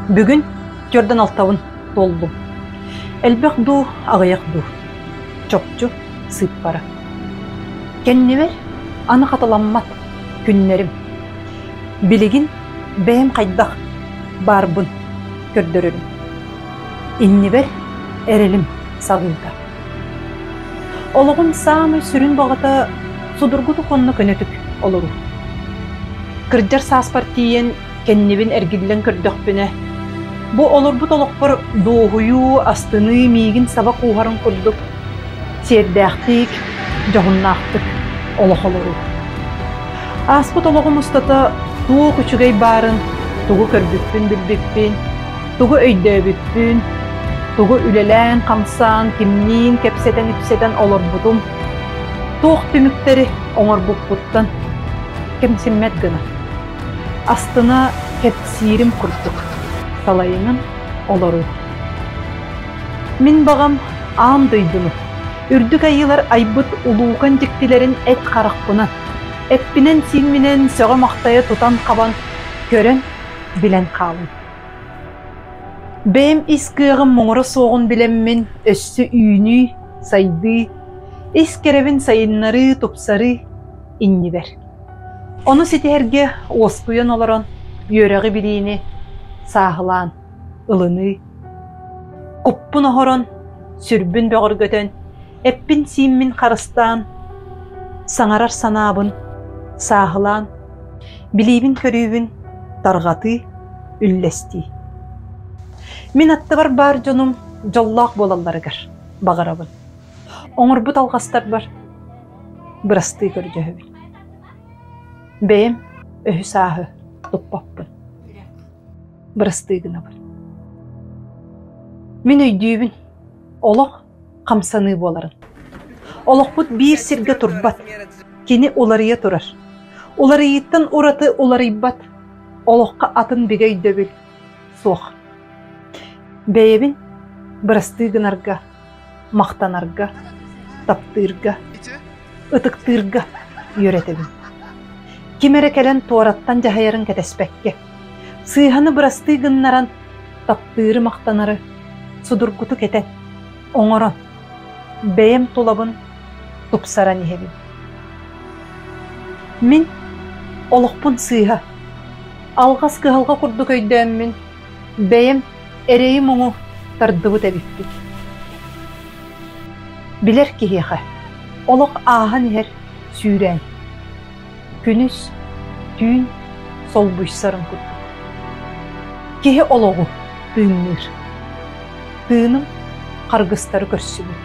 Бүгүн төрдөн алтабын туоллум. Элбэх дуу, аҕыйах дуу. Чопчу сыыппара. Кэннибэр аны хатыламмат күннэрим. Билигин бэйэм хайдах баарбын көрдөрөрүм. Иннибэр эрэлим саҕыыта. Олоҕум саамай сүрүн баҕата судургутук уонна көнөтүк олоруу. Кырдьар сааспар тиийэн кэннибин эргиллэн көрдөхпүнэ, бу олорбут олохпор дуоһуйуу, астыныы миигин саба кууһарын курдук сиэрдээхтик, дьоһуннаахтык олох олоруу. Ааспыт олоҕум устата туох үчүгэй баарын, тугу көрбүппүн-билбиппин, тугу өйдөөбүппүн, тугу үлэлээн-хамсаан, кимниин кэпсэтэн-ипсэтэн олорбутум, туох түмүктэри оҥорбуппуттан кэмсиммэт гына, астына кэпсиирим курдук салайынан олоруу. Мин баҕам аан дойдуну, үрдүк айыылар айбыт улуукан дьиктилэрин эт харахпынан, эппинэн-сиимминэн сөҕө-махтайа тутан-хабан, көрөн, билэн хаалым. Бэйэм ис кыаҕым муҥура суоҕун билэммин өссө үүнүү, сайдыы, ис кэрэбин сайыннарыы, тупсарыы иннибэр. Ону ситиһэргэ уоскуйан олорон үөрэҕи-билиини сааһылаан ылыныы, куппун оһорон, сүрбүн бөҕөргөтөн, эппин-сииммин харыстаан, саҥарар санаабын сааһылаан, билиибин-көрүүбүн тарҕатыы, үллэстии. Мин аттыбар баар дьонум дьоллоох буолалларыгар баҕарабын. Оҥорбут алҕастарбар бырастыы көрдөһөбүн. Бэйэм өһү-сааһы туппаппын. Бырастыы гынабын. Мин өйдүүбүн, олох хамсаныы буоларын. Олохпут биир сиргэ турбат, кини уларыйа турар. Уларыйыыттан ураты уларыйбат, олоххо атын бигэ өйдөбүл суох. Бэйэбин бырастыы гынарга, махтанарга, таптыырга, ытыктыырга үөрэтэбин. Ким эрэ кэлэн туораттан дьаһайарын кэтэспэккэ, сыыһаны бырастыы гыннаран, таптыыры-махтанары судургутук этэн, оҥорон, бэйэм тулабын тупсаран иһэбин. Мин олохпун сыыһа, алҕас кыһалҕа курдук өйдөөммүн, бэйэм эрэйи-муҥу тардыбыт эбиппин. Билэр киһиэхэ олох ааһан иһэр сүүрээн, күнүс, түүн солбуйсарын курдук. Киһи олоҕу тыынныыр. Тыыным харгыстары көрсүбүт.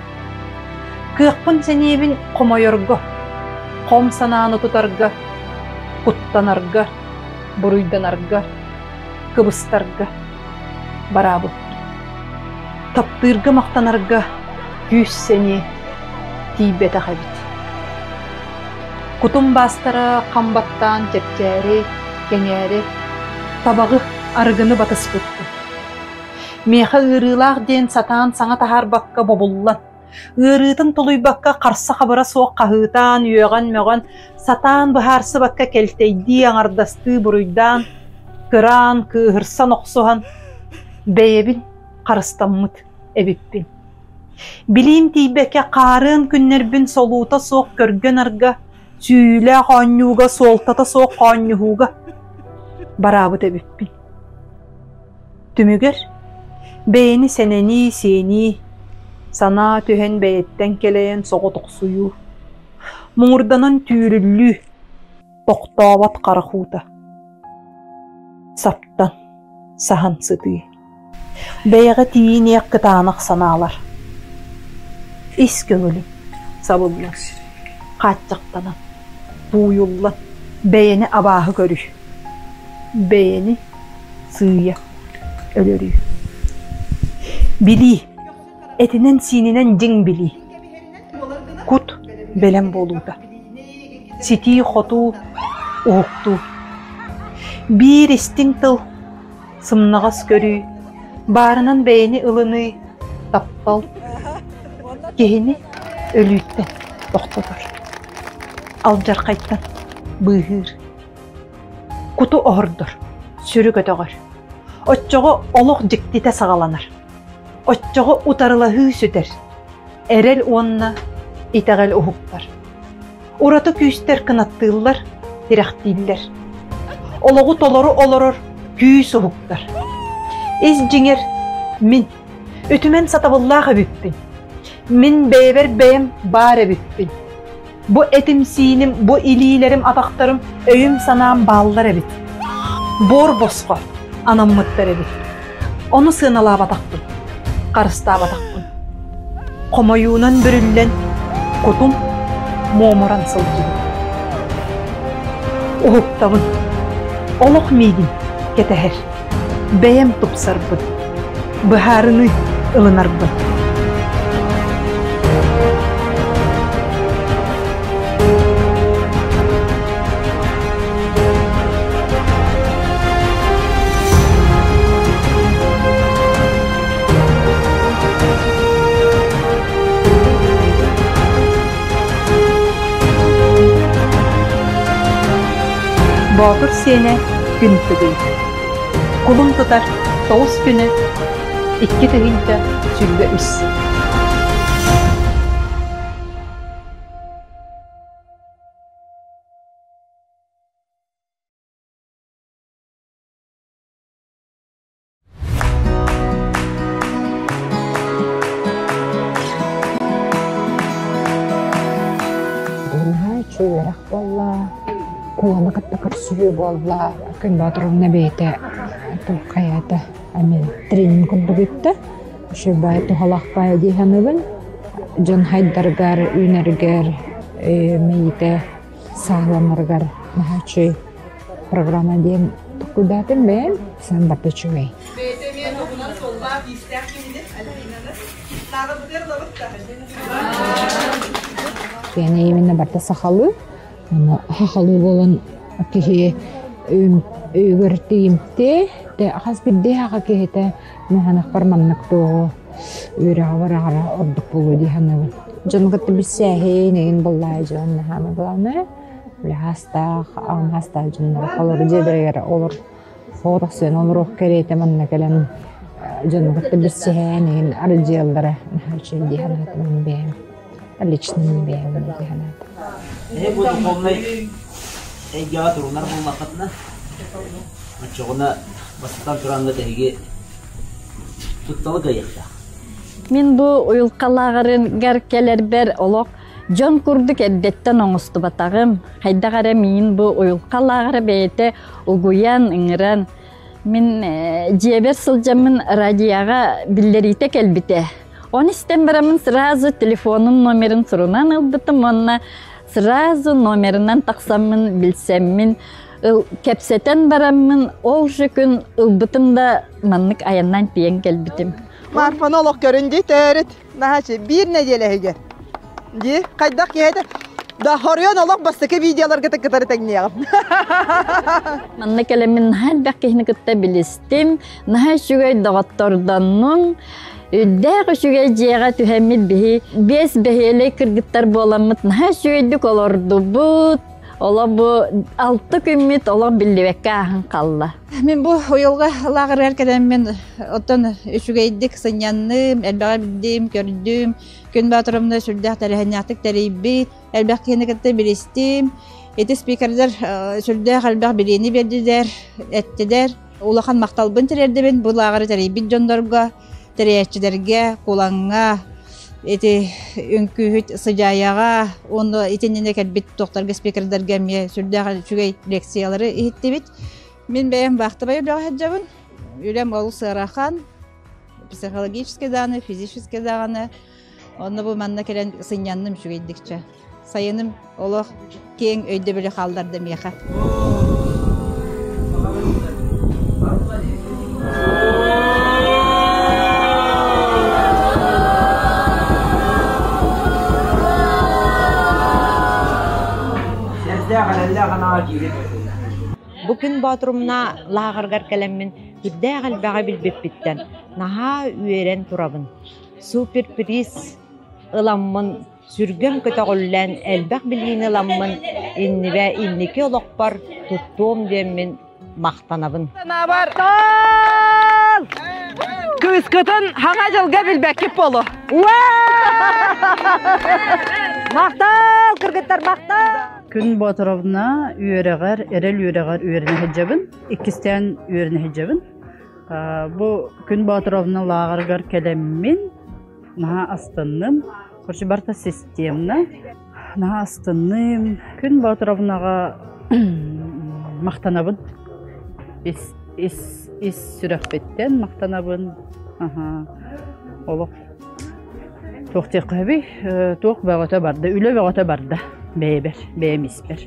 Кыахпын-сэниэбин хомойорго, хом санааны тутарга, куттанарга, буруйданарга, кыбыстарга бараабыппын. Таптыырга махтанарга күүс-сэниэ тиийбэтэх эбит. Кутум баастара хам баттаан чэпчээри, кэҥээри, табаҕы, арыгыны батыспыппын. Миэхэ ыарыылаах диэн сатаан саҥа таһаарбакка бобуллан, ыарыытын тулуйбакка харса-хабыра суох хаһыытаан, үөҕэн-мөҕөн, сатаан быһаарсыбакка кэлтэйдии, аҥардастыы буруйдаан, кыраан, кыыһырсан охсуһан, бэйэбин харыстаммыт эбиппин. Билиим тиийбэккэ хаарыан күннэрбин солуута суох көргө-нарга, сүүйүүлээх оонньууга, суолтата суох хоонньуһууга бараабыт эбиппин. Түмүгэр бэйэни сэнэнии, сиэнии, санаа түһэн бэйэттэн кэлэйэн соҕотохсуйуу, муҥурданан түүрүллүү, тохтообот харах уута, саптан, саһан сытыы, бэйэҕэ тиийиниэх кытаанах санаалар, ис көҥүлүм сабыллан, хааччахтанан, тууйуллан, бэйэни абааһы көрүү, бэйэни сыыйа өлөрүү. Билии, этинэн-сиининэн дьиҥ билии. Кут бэлэм буолуута. Ситии-хотуу, уһуктуу. Биир истиҥ тыл, сымнаҕас көрүү, баарынан бэйэни ылыныы, таптал киһини өлүүттэн тохтотор, алдьархайтан быыһыыр. Куту оһордор, сүрү көтөҕөр. Оччоҕо олох дьиктитэ саҕаланар. Оччоҕо утарылаһыы сүтэр. Эрэл уонна итэҕэл уһуктар. Ураты күүстэр кынаттыыллар, тирэхтииллэр. Олоҕу толору олорор күүс уһуктар. Ис дьиҥэр мин үтүмэн сатабыллаах эбиппин. Мин бэйэбэр бэйэм баар эбиппин. Бу этим-сииним, бу илиилэрим, атахтарым, өйүм-санаам бааллар эбит. Буор босхо анаммыттар эбит. Ону сыаналаабатахпын, харыстаабатахпын. Хомойуунан бүрүллэн, кутум муомуран сылдьыбыт. Уһуктабын. Олох миигин кэтэһэр. Бэйэм тупсарбын. Быһаарыныы ылынарбын. Боотур сиэнэ күн тыгый. Кулун тутар тоҕус күнэ 2023. Наһаа үчүгэй үөрэх буолла, куланы кытта көрсүһүү буолла. Күн Боотуровна бэйэтэ туох хайаата эмиэ тренинг курдук ыытта. Үчүгэй туһалаах баайа дии саныыбын. Дьон хайдарыгар, үүнэригэр, мэйиитэ сааһыланарыгар наһаа үчүгэй программа диэн толкуйдаатым бэйэм. Саам барыта үчүгэй. Бэйэтэ эмиэ туһунан суоллаах-иистээх киһини Альбинаны лааҕырбытыгар ылабыт да. Киэнэ именно барыта сахалыы. Аны сахалыы буолан киһи өйүгэр тиийимтиэ, хас биирдии саха киһитэ муһанахпар маннык туоҕу үөрэҕэ бараҕара ордук буолуо дии саныыбын. Дьону кытта билсээһин, эҥин буоллаҕа дьон наһаа главное үлэһаастаах, аҕамһаастаах дьоннор олору дьиэлэригэр олор соҕотохсуйан олоруох кэриэтэ манна кэлэн дьону кытта билсиһэн эҥин арылдьыйаллара наһаа үчүгэй дии санаатым мин бэйэм. Лично мин бэйэм дии санаатым. Эһи бу духовнай эйгэҕэ турунар буоллаххытына, оччоҕуна бастатан тураҥҥыт эһиги тутталы кыайыахтаах. Мин бу уйулҕалааҕарыгар кэлэрбэр олох дьон курдук эрдэттэн оҥостубатаҕым. Хайдах эрэ миин бу уйулҕалааҕара бэйэтэ угуйан, ыҥыран мин дьиэбэр сылдьаммын радиоҕа биллэриитэ кэлбитэ. Оны истэн бараммын сразу телефонун номерин сурунан ылбытым уонна сразу номерынан тахсаммын билсэммин кэпсэтэн бараммын ол же күн ылбытым да маннык айаннаан тиийэн кэлбитим. Марфаны олох көрүн дии төрүт наһаачы биир нэдиэлэ иһигэр дии хайдах киһи этэ да хоруйан олох бастакы видеоларга кытары тэҥниэҕим. Манна кэлэммин наһаа элбэх киһини кытта билистим, наһаа үчүгэй доҕоттордоннум. Үрдээх үчүгэй дьиэҕэ түһэммит биһи биэс бэһиэлэй кыргыттар буоламмыт наһаа үчүгэйдик олордубут. Олох бу алта күммүт олох биллибэккэ ааһан хаалла. Мин бу уйулҕа лааҕырыгар кэлэммин оттон үчүгэйдик сынньанным, элбэҕи билдим, көрдүм. Күн Боотуровна сүрдээх тэрээһиннээхтик тэрийбит, элбэх киһини кытта билистим. Ити спикердэр сүрдээх элбэх билиини биэрдилэр, эттилэр. Улахан махталбын тириэрдэбин бу лааҕыры тэрийбит дьоннорго, тэрийээччилэргэ, Кулаҥҥа, ити үҥкүүһүт Сыдьаайаҕа уонна итиннинэ кэлбит туохтарга спикердэргэ эмиэ сүрдээх үчүгэй лекциялары иһиттибит. Мин бэйэм вахтовай үлэҕэ сылдьабын. Үлэм олус ыарахан, психологически даҕаны, физически даҕаны. Онно бу манна кэлэн сынньанным үчүгэйдикчэ. Сайыным олох киэҥ өйдөбүлү хаалларда миэхэ. Бу күн Боотурумна лааҕыргар кэлэммин үрдээх элбэҕи билбиппиттэн наһаа үөрэн турабын. Суперприз ыламмын сүргэм көтөҕүллэн элбэх билиини ыламмын иннибэ инники олохпор туттуом диэммин махтанабын. Санаабар. Кыыскытын хаҥа дьылга билбэккит болу. Махтал, кыргыттар, махтал! Күн Боотуровна үөрэҕэр, эрэл үөрэҕэр үөрэнэ сылдьабын. Иккистээн үөрэнэ сылдьабын. Бу Күн Боотуровна лааҕырыгар кэлэммин наһаа астынным. Короче, барыта системно. Наһаа астынным. Күн Боотуровнаҕа махтанабын. Ис, ис, ис сүрэхпиттэн махтанабын. Аха. Олох туох диэххэ туох бөҕөтө барда, үлэ бөҕөтө барда бэйэбэр, бэйэм испэр.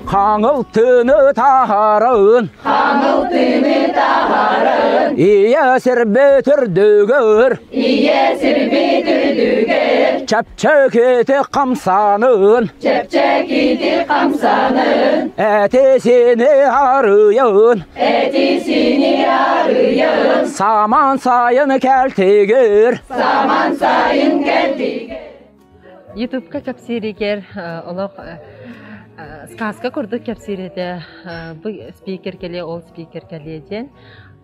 Хаҥыл тыыны таһарын Хаҥыл тыыны таһарын Ийэ сирбит үрдүгэр Ийэ сирбит үрдүгэр Чэпчэкити хамсанын Чэпчэкити хамсанын Этисини арыйын Этисини арыйын Саман сайын кэлтигир Саман сайын кэлтигир Ютубка кэпсииригэр олох сказка курдук кэпсиир этэ. Бу спикер кэлиэ, ол спикер кэлиэ диэн.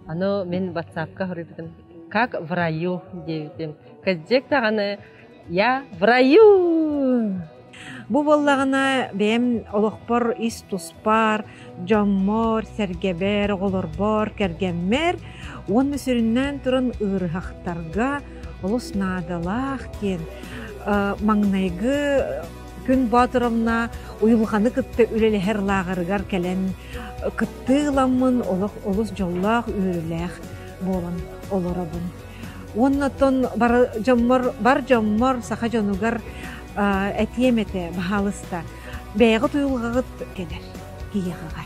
Аны мин ватсапка хоруйбутум как в раю диэбитим. Кырдьык даҕаны я в раю! Бу буоллаҕына бэйэм олохпор ис туспар, дьоммор, сэргэбэр, оҕолорбор, кэргэммэр уонна сүрүннээн туран ыарыһахтарга олус наадалаах диэн маҥнайгы Күн Боотуровна уйулҕаны кытта үлэлэһэр лааҕырыгар кэлэн кыттыы ыламмын олох олус дьоллоох үөрүүлээх буолан олоробун. Уонна оттон бар дьоммор, бар дьоммор, саха дьонугар этиэм этэ, баһаалыста, бэйэҕит уйулҕаҕыт кэлэр киһиэхэҕэ.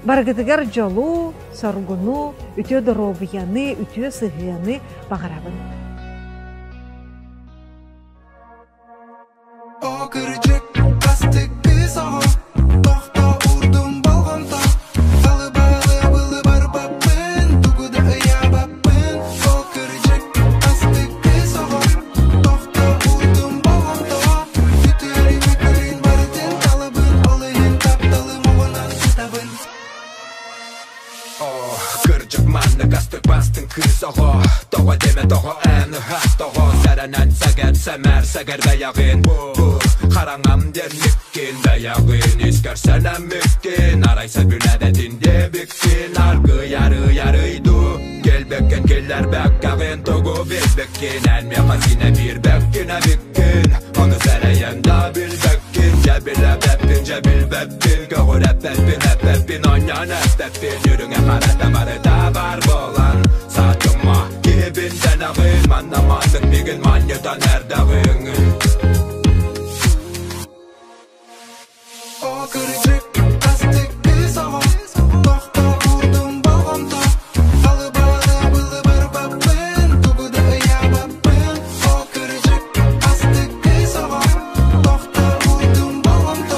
Барыгытыгар дьолу, соргуну, үтүө доруобуйаны, үтүө сыһыаны баҕарабын. О кырдьык, астык кыыс оҕо, тохто уурдум болҕомто, Алы-балы былы барбаппын, тугу да ыйаабаппын. О кырдьык, астык кыыс оҕо, тохто уурдум болҕомто, Үтүөрүмү көрүн барытын талабын, ол иһин тапталым оҕунан сытабын. Кырдьык маннык астык бастыҥ кыыс оҕо Тоҕо диэмэ тоҕо эн ыһаас тоҕо Сэрэнэн сэгэр сэмээр сэгэр бэйэҕин Бу хараҥам диэн миккин бэйэҕин Искэр сэнэммиккин Арай сөбүлээбэтин диэбиккин Аргый арый арый дуу Кэлбэккин киллэрбэккэҕин Тугу билбиккин Эн миэхэ синэ биирбэккин эбиккин Ону сэрэйэн да билбэккин Дьэ билэбэппин дьэ билбэппин Көҕүрэппэппин эппэппин оонньоон эппэппин Үрүҥэ харата барыта баар буолан Саатыма киһибин дэнэҕин Манна маннык мигин манньытан эрдэҕиҥ О кырдьык, астык кыыс оҕо, тохто уурдум болҕомто, Алы-балы былы барбаппын, тугу да ыйаабаппын. О кырдьык, астык кыыс оҕо, тохто уурдум болҕомто,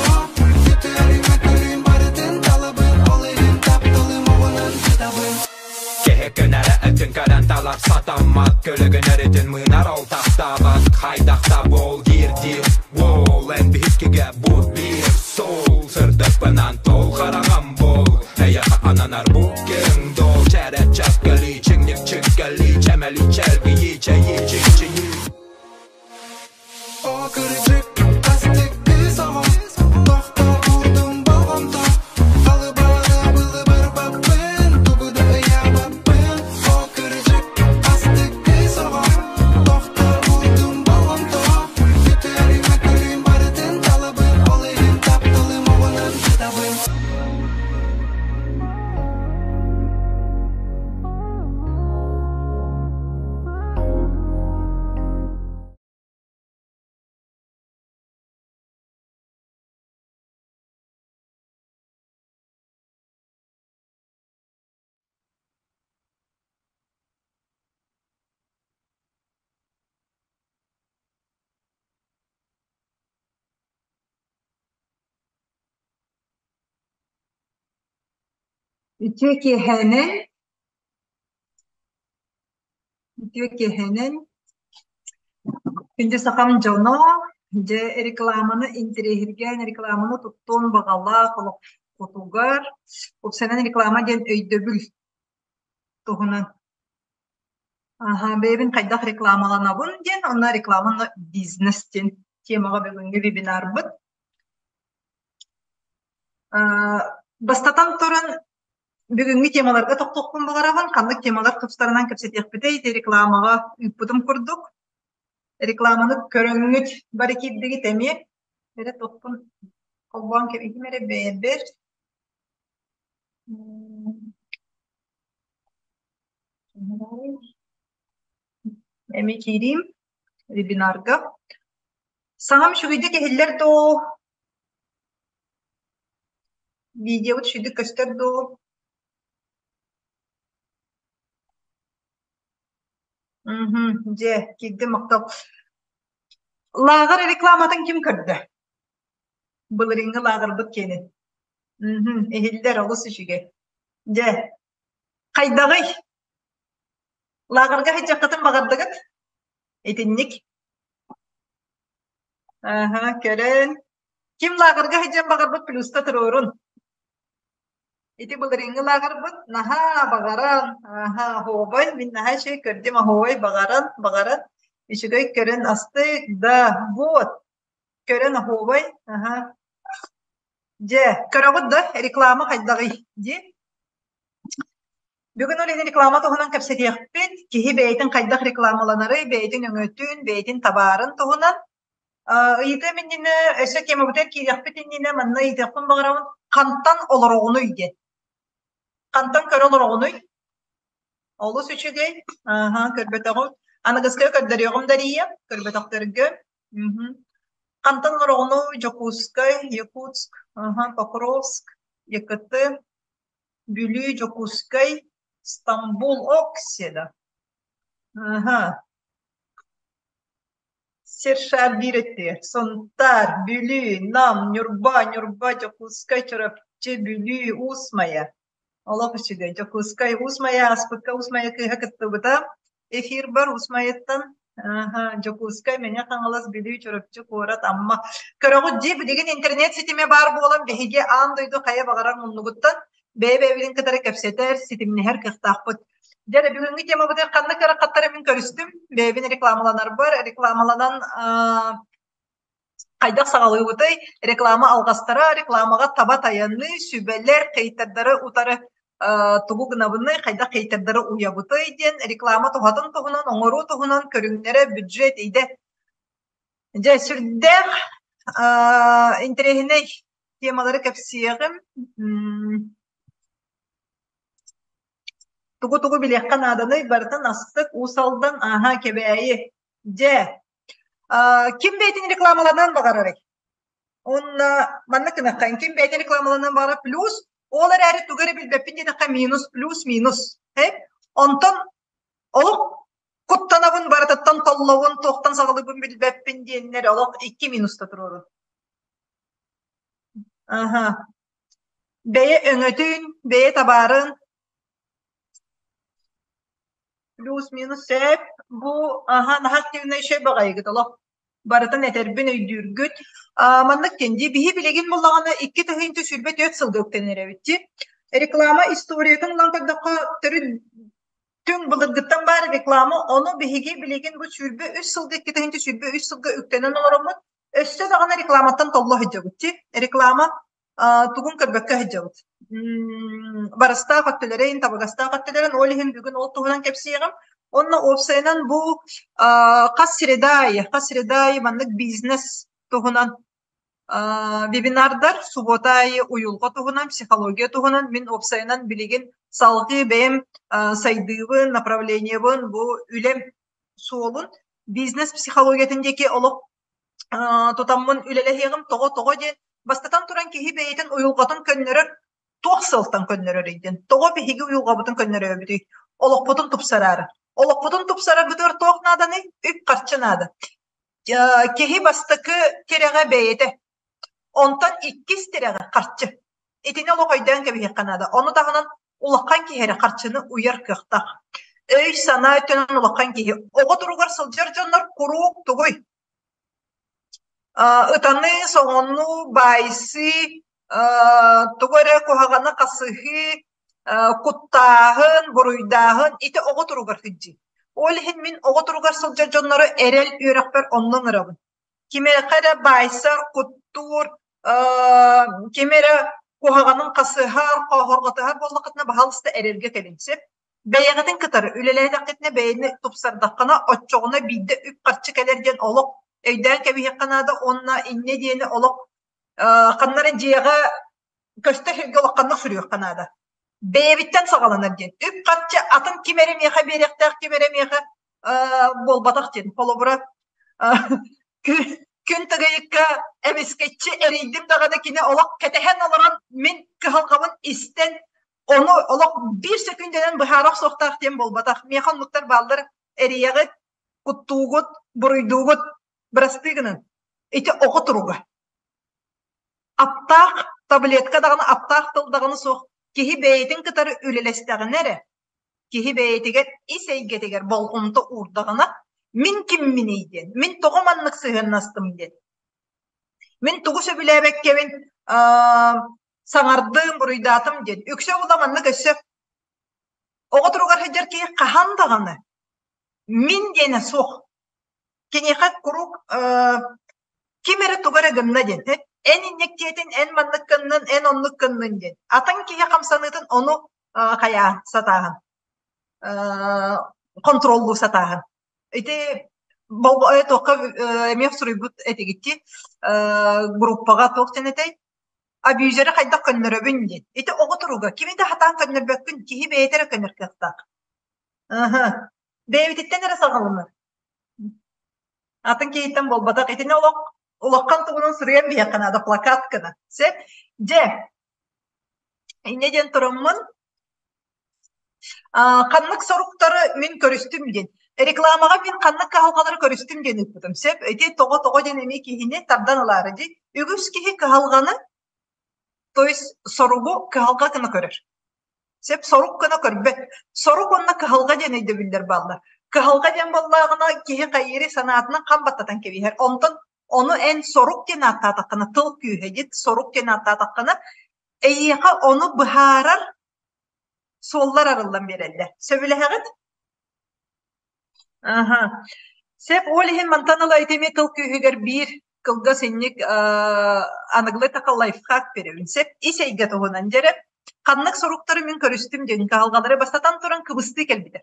Үтүөрүмэ көрүүм барытын талабын, ол иһин тапталым оҕунан сытабын. Киһи көнөрө өттүн көрөн талар сатаммат Көлөгүн өрүтүн мыынар ол тахтаабат Хайдахта буол диир диир Уол эн биһиккигэ бу биир суол Сырдыкпынан тол хараҕам бол Эйэхэ ананар бу киэҥ дол Чэрэ чэккэли чиҥник чиккэли Чэмэли чэлгийи чэйи чикчийи О кырдьык, астык кыыс оҕо, тохто уурдум болҕомто, Алы-балы былы барбаппын, тугу да ыйаабаппын. О кырдьык, астык кыыс оҕо, тохто уурдум болҕомто, Үтүөрүмэ көрүүм барытын талабын, ол иһин тапталым оҕунан сытабын. Үтүө киэһээнэн Үтүө киэһэнэн. Күндү сахам дьоно, дьэ рекламаны интэриэһиргээн рекламаны туттуон баҕалаах олоххутугар, уопсайынан реклама диэн өйдөбүл. туһунан. Аха, бэйэбин хайдах рекламаланабын диэн, онно реклама бизнес диэн темаҕа бүгүҥҥү вебинарбыт. Бастатан туран, бүгүҥҥү темаларга тохтуохпун баҕарабын. Ханнык темалар тустарынан кэпсэтиэхпитэй? Ити рекламаҕа ыыппытым курдук. Рекламаны көрөҥҥүт бары киирдигит эмиэ. Эрэ туохпун холбоон кэбиһим эрэ бэйэбэр. Эмиэ киириим вебинарга. Саҥам үчүгэйдик иһиллэр дуу? Видеобут үчүгэйдик көстөр дуу? Мм, дьэ, киирдим махтал. Лааҕыр рекламатын ким көрдө? Былырыыҥҥы лааҕырбыт киэнин. Мм, иһиллэр олус үчүгэй. Дьэ, хайдаҕый? Лааҕырга сылдьыаххытын баҕардыгыт? Итинник. Аһа, көрөн. Ким лааҕырга сылдьыан баҕарбыт плюста туруорун. Ити былырыыҥҥы лааҕырбыт наһаа баҕаран, аһа, оһуобай, мин наһаа үчүгэй көрдүм, оһуобай баҕаран, баҕаран, үчүгэй көрөн астык, да, вот, көрөн оһуобай, аһа. Дьэ, көрөҕүт да, реклама хайдаҕый дии? Бүгүн ол иһин реклама туһунан кэпсэтиэхпит. Киһи бэйэтин хайдах рекламаланарый, бэйэтин өҥөтүн, бэйэтин табаарын туһунан. Ыйытыам иннинэ, өссө темабытыгар киириэхпит иннинэ манна ыйытыахпын баҕарабын. Хантан олороҕунуй диэн. Хантан көрө олороҕунуй? Олус үчүгэй. Аха, көрбөтөҕүм. Аныгыскыга көрдөрүөҕүм Дария, көрбөтөхтөргө. Мгм. Хантан олороҕунуй? Дьокуускай, Якутск, аха, Покровск, ЯКТ, Бүлүү, Дьокуускай, Стамбул, Окседа. Аха. Сир шаар биир өттүгэр Сунтаар, Бүлүү, Нам, Ньурба, Ньурба, Дьокуускай, Чурапчы, Бүлүү, Уус Майа. Олох үчүгэй. Дьокуускай, Уус Майа ааспыкка Уус Майа кыыһа кыттыбыта. Эфирбар Уус Майаттан Аха, Дьокуускай, Мэҥэ Хаҥалас, Бүлүү, Чурапчы куорат, Амма. Көрөҕүт дии, билигин интернет ситимэ баар буолан биһиги аан дойду хайа баҕарар муннугуттан бэйэ-бэйэбитин кытары кэпсэтэр, ситимнэһэр кыахтаахпыт. Дьэ, бүгүҥҥү темабытыгар ханнык ыарахаттары мин көрүстүм. Бэйэбин рекламаланарбар, рекламаланан хайдах саҕалыыбытый? Реклама алҕастара, рекламаҕа таба тайаныы, сүбэлэр, хейтердары утары тугу гынабыный, хайдах хейтердары уйабытый диэн реклама туһатын туһунан, оҥоруу туһунан көрүҥнэрэ, бюджет, идэ. Дьэ, сүрдээх интэриэһинэй темалары кэпсиэҕим. Тугу-тугу билиэххэ нааданый, барытын астык, Уус Алдан, ааһа, Кэбээйи. Дьэ, ким бэйэтин рекламаланыан баҕарарый? Уонна маннык гыныахха, ким бэйэтин рекламаланыан баҕарар плюс, ол эрээри тугу эрэ билбэппин диэтэххэ минус, плюс, минус. Онтон олох куттанабын, барытыттан толлобун, туохтан саҕалыыбын билбэппин диэннэр олох икки минуста туруорун. Аха. Бэйэ өҥөтүн, бэйэ табаарын плюс-минус сөп. Бу аха наһаа активнай үчүгэй баҕайыгыт олох барытын этэрбин өйдүүргүт. А, маннык диэн дии биһи билигин буллаҕына 2024 сылга үктэнэр эбит дии. Реклама историятын ылан көрдөххө төрүт түҥ былыргыттан баар реклама ону биһиги билигин бу 23 сылга 2023 сылга үктэнэн олороммут Өссө даҕаны рекламаттан толло сылдьабыт дии. Реклама тугун көрбөккө сылдьабыт. Барыстаах өттүлэрин, табыгастаах өттүлэрин, ол иһин бүгүн ол туһунан кэпсиэҕим. Онно уопсайынан бу хас среда аайы, хас среда аайы маннык бизнес туһунан вебинардар, субуота аайы уйулҕа туһунан, психология туһунан мин уопсайынан билигин салгыы бэйэм сайдыыбын, направлениебын, бу үлэм суолун бизнес психологиятын диэки олох тутаммын үлэлэһиэҕим тоҕо тоҕо диэн бастатан туран киһи бэйэтин уйулҕатын көннөрөр туох сыалтан көннөрөрүй диэн тоҕо биһиги уйулҕабытын көннөрөөбүтүй олохпутун тупсараары олохпутун тупсарарбытыгар туох нааданый үп-харчы наада киһи бастакы тирэҕэ бэйэтэ Онтон иккис тирэҕэ харчы. Итини олох өйдөөн кэбиһиэххэ наада. Ону таһынан улахан киһи эрэ харчыны уйар кыахтаах. Өй-санаа өттүнэн улахан киһи. Оҕо туругар сылдьар дьоннор куруук тугуй? Ытаныы, соҕонуу, баайсыы, тугу эрэ куһаҕаны хасыһыы. Куттааһын, буруйдааһын ити оҕо туругар сылдьыы. Ол иһин мин оҕо туругар сылдьар дьоннору эрэл үөрэхпэр онно ыҥырабын. Кимиэхэ эрэ баайсар, куттуур, ким эрэ куһаҕанын хасыһар, хоһорҕотуһар буоллаххытына, баһаалыста эрэлгэ кэлин сөп. Бэйэҕитин кытары үлэлээтэххитинэ бэйэни тупсардаххына, оччоҕуна биирдэ үп-харчы кэлэр диэн олох өйдөөн кэбиһиэххэ наада уонна инньэ диэни олох ханна эрэ дьиэҕэ көстөр сиргэ улаханнык суруйуохха наада. Бэйэбиттэн саҕаланар диэн. Үп-харчы атын ким эрэ миэхэ биэриэхтээх, ким эрэ миэхэ буолбатах диэн. Холобура, күн тыгыйыкка эмискэччи эрийдим даҕаны кини олох кэтэһэн олорон мин кыһалҕабын истэн ону олох биир сөкүүндэнэн быһаара охсуохтаах диэн буолбатах. Миэхэ оннуктар бааллар эрийэҕит, куттуугут, буруйдуугут, бырастыы гынан. Ити оҕо туруга. Аптаах таблетка даҕаны, аптаах тыл даҕаны суох. Киһи бэйэтин кытары үлэлэстэҕинэ эрэ, киһи бэйэтигэр ис эйгэтигэр болҕомто уурдаҕына, мин кимминий диэн, мин тоҕо маннык сыһыаннастым диэн, мин тугу сөбүлээбэккэбин саҥардым, буруйдаатым диэн. Үксэ була маннык өссө оҕо туругар сылдьар киһи хаһан даҕаны мин диэнэ суох. Киниэхэ куруук ким эрэ тугу эрэ гынна диэн эн инньэктиэтин, эн маннык гыннын, эн оннук гыннын диэн. Атын киһи хамсаныытын ону хайаа сатааһын, хонтуруоллуу сатааһын. Ити туохха эмиэ суруйбут этигитти группаҕа туох диэн этэй? Абьюзеры хайдах көннөрөбүн диэн. Ити оҕо туруга кими да хатаан көннөрбөккүн, киһи бэйэтэ эрэ көнөр кыахтаах. Бэйэбититтэн эрэ саҕаланар. Атын киһиттэн буолбатах. Итини олох улахан тугунан суруйан биһиэххэ наада плакат гына. Сөп? Дьэ, инньэ диэн тураммын ханнык соруктары мин көрүстүм диэн. Рекламаҕа мин ханнык кыһалҕалары көрүстүм диэн ыыппытым. Сөп? Ити тоҕо-тоҕо диэн эмиэ киһини тардан ылаары дии. Үгүс киһи кыһалҕаны, то есть соругу кыһалҕа гына көрөр. Сөп сорук гына көрбөт. Сорук уонна кыһалҕа диэн өйдөбүллэр бааллар. Кыһалҕа диэн буоллаҕына киһи хайыыры санаатынан хам баттатан кэбиһэр. Онтон ону эн сорук диэн ааттаатаххына, тыл күүһэ диэн сорук диэн ааттаатаххына, эйиэхэ ону быһаарар суоллар арыллан биэрэллэр. Сөбүлэһэҕит? Аха. Сөп, ол иһин мантан ыла ити эмиэ тыл күүһүгэр биир кылгас инник аныгылыы така лайфхак биэрэбин. Сөп, ис эйгэ туһунан дьэрэ. Ханнык соруктары мин көрүстүм диэн кыһалҕалары бастатан туран кыбыстыы кэлбитэ.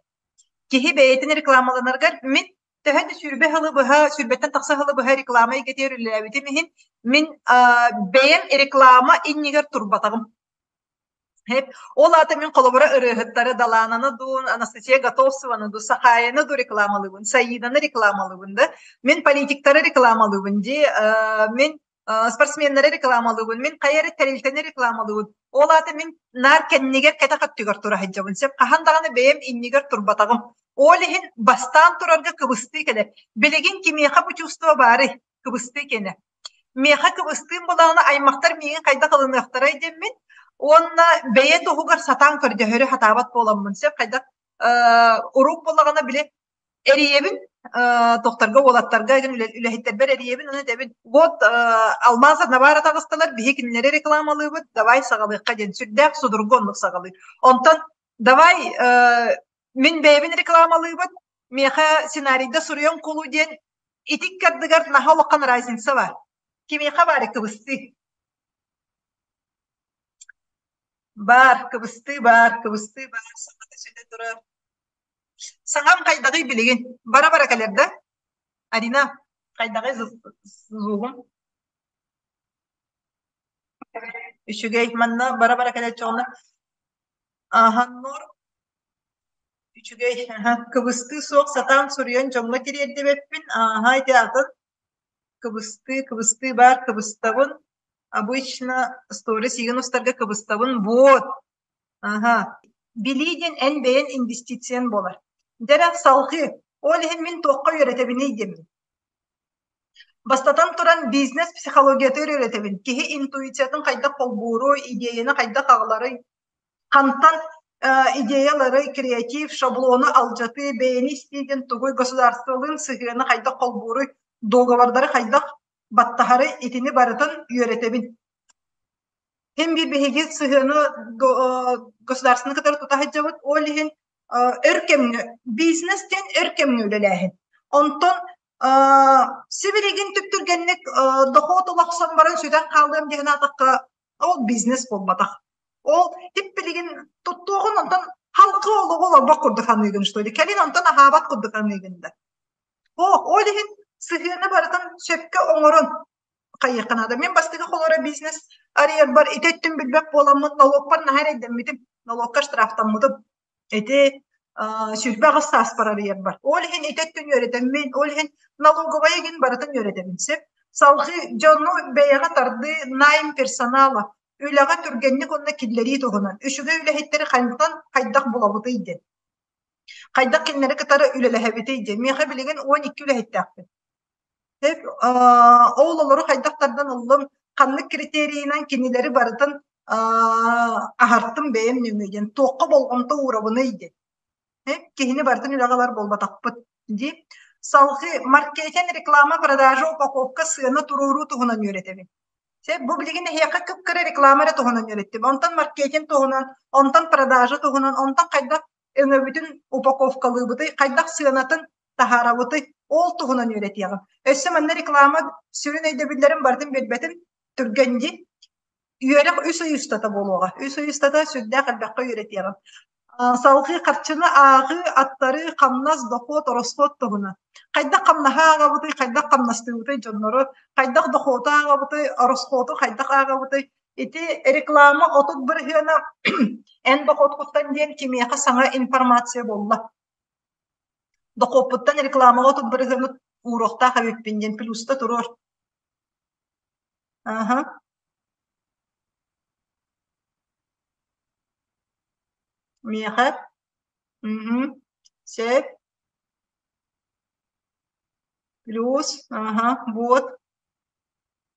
Киһи бэйэтин рекламаланарыгар мин төһө да сүүрбэ сылы быһа, сүүрбэттэн тахса сылы быһа реклама эйгэтигэр үлэлээбитим иһин мин бэйэм реклама иннигэр турбатаҕым. Ол аата мин холобура ырыаһыттары Далаананы дуу, Анастасия Готовцеваны дуу, Сахаайаны дуу рекламалыыбын, Саиданы рекламалыыбын да, мин политиктары рекламалыыбын дии, мин спортсменнары рекламалыыбын, мин хайа эрэ тэрилтэни рекламалыыбын. Ол аата мин наар кэннигэр кэтэх өттүгэр тура сылдьабын. Сөп хаһан даҕаны бэйэм иннигэр турбатаҕым. Ол иһин бастаан турарга кыбыстыы кэлэр. Билигин кимиэхэ бу чувство баарый? Кыбыстыы кэнэ. Миэхэ кыбыстыым буоллаҕына аймахтар миигин хайдах ылыныахтарай диэммин уонна бэйэ туһугар сатаан көрдөһөрү сатаабат буоламмын сөп хайдах урук буоллаҕына били эрийэбин тохторго уолаттарга үлэһиттэрбэр эрийэбин уонна этэбин вот алмаз Навара таҕыстылар биһи кинилэри рекламалыыбыт давай саҕалыахха диэн сүрдээх судургу оннук саҕалыыр онтон давай мин бэйэбин рекламалыыбын миэхэ сценарийда суруйан кулу диэн итик кардыгар наһаа улахан разница бар кимиэхэ баар кыбыстыы баар кыбыстыы баар кыбыстыы баар саҥата сүтэ турар саҥам хайдаҕый билигин бара-бара кэлэр да Арина хайдаҕый звугум үчүгэй манна бара-бара кэлэр чоҕуна Аһаннор үчүгэй кыбыстыы суох сатаан суруйан дьоҥҥо тириэрдибэппин ааһа ити атын кыбыстыы кыбыстыы баар кыбыстабын обычно сторис игин устарга кыбыстабын вот аха билии диэн эн бэйэн инвестициян буолар дьэрэ салҕыы ол иһин мин туохха үөрэтэбиний диэммин Бастатан туран, бизнес психологиятыгар үөрэтэбин. Киһи интуициятын хайдах холбууруй, идеяны хайдах аҕаларый, хантан идеялары, креатив, шаблону алдьатыы, бэйэни истии диэн тугуй, государстволыын сыһыаны хайдах холбууруй, договордары хайдах баттаһарый, итини барытын үөрэтэбин. Хим биир биһиги сыһыаны государствоны кытары тута сылдьабыт. Ол иһин өр кэмҥэ бизнес диэн өр кэмҥэ үлэлээһин. Онтон сибилигин түптүргэнник дохуот улахсан баран сүтэн хаалыам диэн аатахха ол бизнес буолбатах. Ол тип билигин туттуоҕун онтон халкы олоҕу олорбох курдук саныыгын что ли. Кэлин онтон аһаабат курдук саныыгын да. Ол иһин сыһыаны барытын сөпкө оҥорон хайыахха наада. Мин бастакы холоро бизнес арыйарбар ити өттүн билбэт буоламмын нолуокпар наһаа эрэйдэммитим. Нолуокка штрафтаммытым. Ити 28 сааспар арыйарбар. Ол иһин ити өттүн үөрэтэммин, ол иһин налоговая игин барытын үөрэтэбин сөп. Салгыы дьону бэйэҕэ тардыы найм персонала үлэҕэ түргэнник уонна киллэрии туһунан үчүгэй үлэһиттэри хантан хайдах булабытый диэн. Хайдах кинилэри кытары үлэлэһэбитий диэн. Миэхэ билигин 12 үлэһиттээхпин. Ол олору хайдах тардан ыллым, ханнык критерийинэн кинилэри барытын аһартым бэйэм нөҥүө диэн, туохха болҕомто уурабыный диэн. Киһини барытын үлэҕэ ылар буолбатахпыт дии. Салгыы маркетинг, реклама, продажа, упаковка, сыана туруоруу туһунан үөрэтэбин. Бу билигин эһиэхэ кып-кыра реклама эрэ туһунан үөрэттим. Онтон маркетинг туһунан, онтон продажа туһунан, онтон хайдах өҥөбүтүн упаковкалыыбытый, хайдах сыанатын таһаарабытый, ол туһунан үөрэтиэҕим. Өссө манна реклама сүрүн өйдөбүллэрин барытын биэрбэтим, түргэн дии. Үөрэх үс ый устата буолуоҕа. Үс ый устата сүрдээх элбэххэ үөрэтиэҕим. Салгыы харчыны ааҕыы, аттарыы, хамнас, дохуот, ороскуот туһунан. Хайдах хамнаһы ааҕабытый, хайдах хамнастыыбытый дьоннору, хайдах дохуоту ааҕабытый, ороскуоту хайдах ааҕабытый, Ити реклама 30 бырыһыана эн дохуоткуттан диэн кимиэхэ саҥа информация буолла. Дохуоппуттан рекламаҕа 30 бырыһыаны ууруохтаах эбиппин диэн плюста туруор. Аха. Миэхэ. Мгм. Сөп. Плюс. Ага. Вот.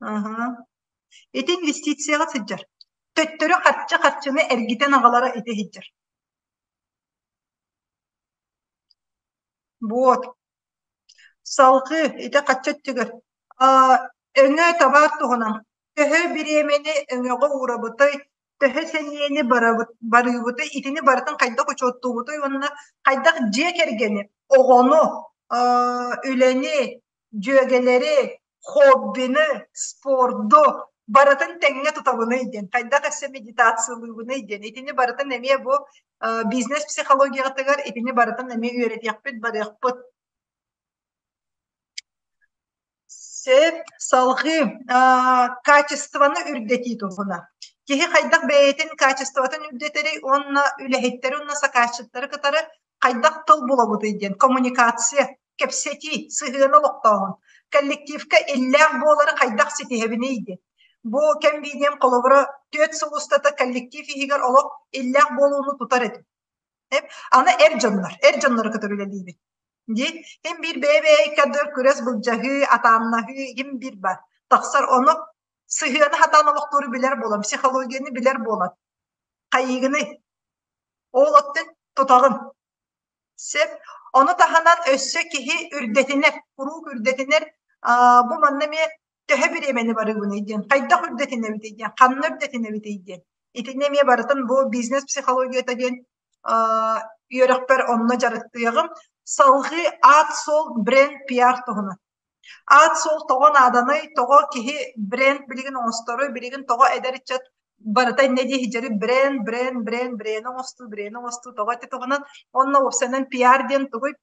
Аха. Ити инвестицияҕа сылдьар. Төттөрү харчы харчыны эргитэн аҕалара ити сылдьар. Вот. Салгыы ити хачча өттүгэр өҥө табаар туһунан төһө бириэмэни өҥөҕө уурабытый, төһө сэниэни барыыбытый, итини барытын хайдах учуоттуубутуй уонна хайдах дьиэ кэргэни, оҕону, үлэни, дьүөгэлэри, хоббины, спорду барытын тэҥҥэ тутабыный диэн, хайдах өссө медитациялыыбыный диэн. Итини барытын эмиэ бу бизнес психологиятыгар итини барытын эмиэ үөрэтиэхпит, барыахпыт. Сөп, салҕыы качествоны үрдэтии туһунан. Киһи хайдах бэйэтин качествотын үрдэтэрий уонна үлэһиттэри уонна сакаасчыттары кытары хайдах тыл булабытый диэн коммуникация, кэпсэтии, сыһыаны олохтооһун, коллективка иллээх буолары хайдах ситиһэбиний диэн. Бу кэм видеом холобура 4 сыл устата коллектив иһигэр олох иллээх буолууну тутар этим. Аны эр дьоннор, эр дьоннору кытары үлэлиибин. Дии, ким биир бэйэ-бэйэ иккардыгар күрэс былдьаһыы, атааннаһыы ким биир бар. Тахсар ону сыһыаны хатаан олохтууру билэр буолан, психологияны билэр буолан, хайыыгыный? Ол оттон тутаҕын. Сөп. Ону таһынан өссө киһи үрдэтинэр, куруук үрдэтинэр, бу манна эмиэ төһө бириэмэни барыыбыный диэн, хайдах үрдэтинэбитий диэн, ханна үрдэтинэбитий диэн. Итини эмиэ барытын бу бизнес психологията диэн үөрэхпэр онно дьарыктыаҕым. Салҕыы аат-суол бренд пиар туһунан. Аат-суол тоҕо нааданый, тоҕо киһи бренд билигин оҥосторуй, билигин тоҕо эдэр ыччат барыта иннэ дии сылдьары бренд, бренд, бренд, бренд оҥостуу, бренд оҥостуу тоҕо ити туһунан. Уонна уопсайынан пиар диэн тугуй?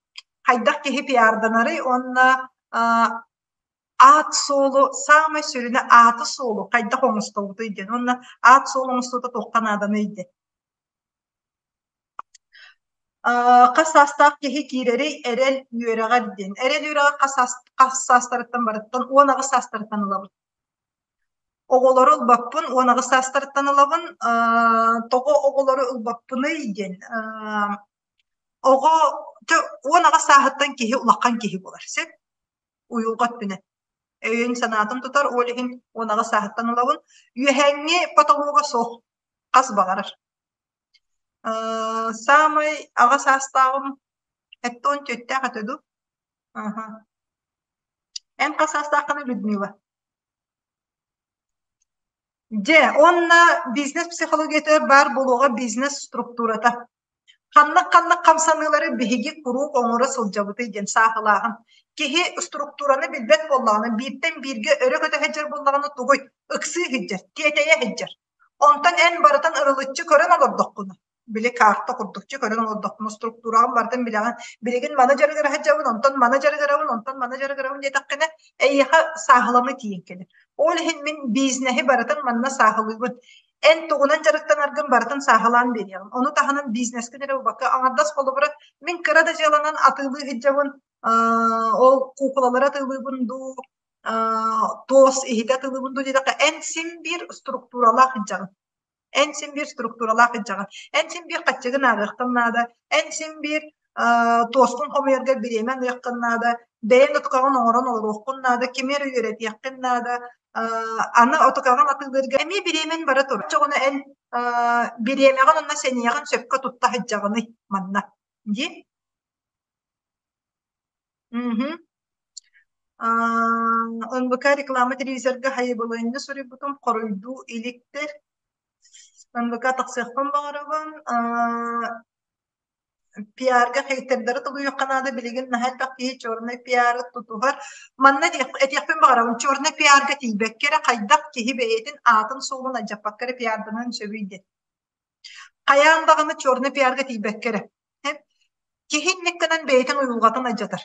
Хайдах киһи пиарданарый уонна аат-суолу саамай сүрүнэ ааты-суолу хайдах оҥостобутуй диэн уонна аат-суол оҥостуута туохха нааданый диэн. Хас саастаах киһи киирэрий эрэл үөрэҕэр диэн. Эрэл үөрэҕэр хас саастарыттан барыттан 18 саастарыттан ылабын. Оҕолору ылбаппын, 18 саастарыттан ылабын. Тоҕо оҕолору ылбаппыный диэн. Оҕо 18 сааһыттан киһи улахан киһи буолар, сөп? Уйулҕа өттүнэн. Өйүн-санаатын тутар, ол иһин 18 сааһыттан ылабын. Үөһээҥҥи потолога суох, хас баҕарар. Саамай аҕа саастааҕым 74-тээх этэ дуу? Аха. Эн хас саастааххыный, Людмила? Дьэ, уонна бизнес психологиятыгар баар буолуоҕа бизнес структурата. Ханнык-ханнык хамсаныылары биһиги куруук оҥоро сылдьабытый диэн сааһылааһын. Киһи структураны билбэт буоллаҕына, бииртэн бииргэ өрө көтө сылдьар буоллаҕына тугуй? Ыксыы сылдьар, тиэтэйэ сылдьар. Онтон эн барытын ырылыччы көрөн олордоххуна, били карта курдукчу көрөн олордоххуна структураҕын барытын билэҕин. Билигин маны дьарыгыра сылдьабын, онтон маны дьарыгырабын, онтон маны дьарыгырабын диэтэххинэ, эйиэхэ сааһыланыы тиийэн кэлэр. Ол иһин мин бизнеһи барытын манна сааһылыыбын. Эн тугунан дьарыктанаргын барытын сааһылаан биэриэҕим. Ону таһынан бизнескин эрэ буолбакка, аҥардас холобура мин кыра да дьыаланан атыылыы сылдьабын, ол куукулалары атыылыыбын дуу, туос иһитэ атыылыыбын дуу диэтэххэ, эн син биир структуралаах сылдьаҕын. Эн син биир структуралаах сылдьаҕын. Эн син биир хаччыгын ааҕыаххын наада. Эн син биир туоскун хомуйарга бириэмэ аныаххын наада. Бэйэҥ ытыкаҕын оҥорон олоруоххун наада. Кими эрэ үөрэтиэххин наада. Аны отукаҕын атыылыырга эмиэ бириэмэн бара турар. Оччоҕуна эн бириэмэҕин уонна сэниэҕин сөпкө тутта сылдьаҕыный манна. Дии? Мгм. НВК реклама телевизорга хайыбылыанньа суруйбутум хоруйдуу иликтэр. НВК тахсыахпын баҕарабын. Пиарга хейтердары тулуйуохха наада билигин наһаа элбэх киһи черный пиары тутуһар. Манна этиэхпин баҕарабын, черный пиарга тиийбэккэ эрэ хайдах киһи бэйэтин аатын-суолун алдьаппакка эрэ пиарданыан сөбүй диэн. Хайаан даҕаны черный пиарга тиийбэккэ эрэ. Киһи инник гынан бэйэтин уйулҕатын алдьатар.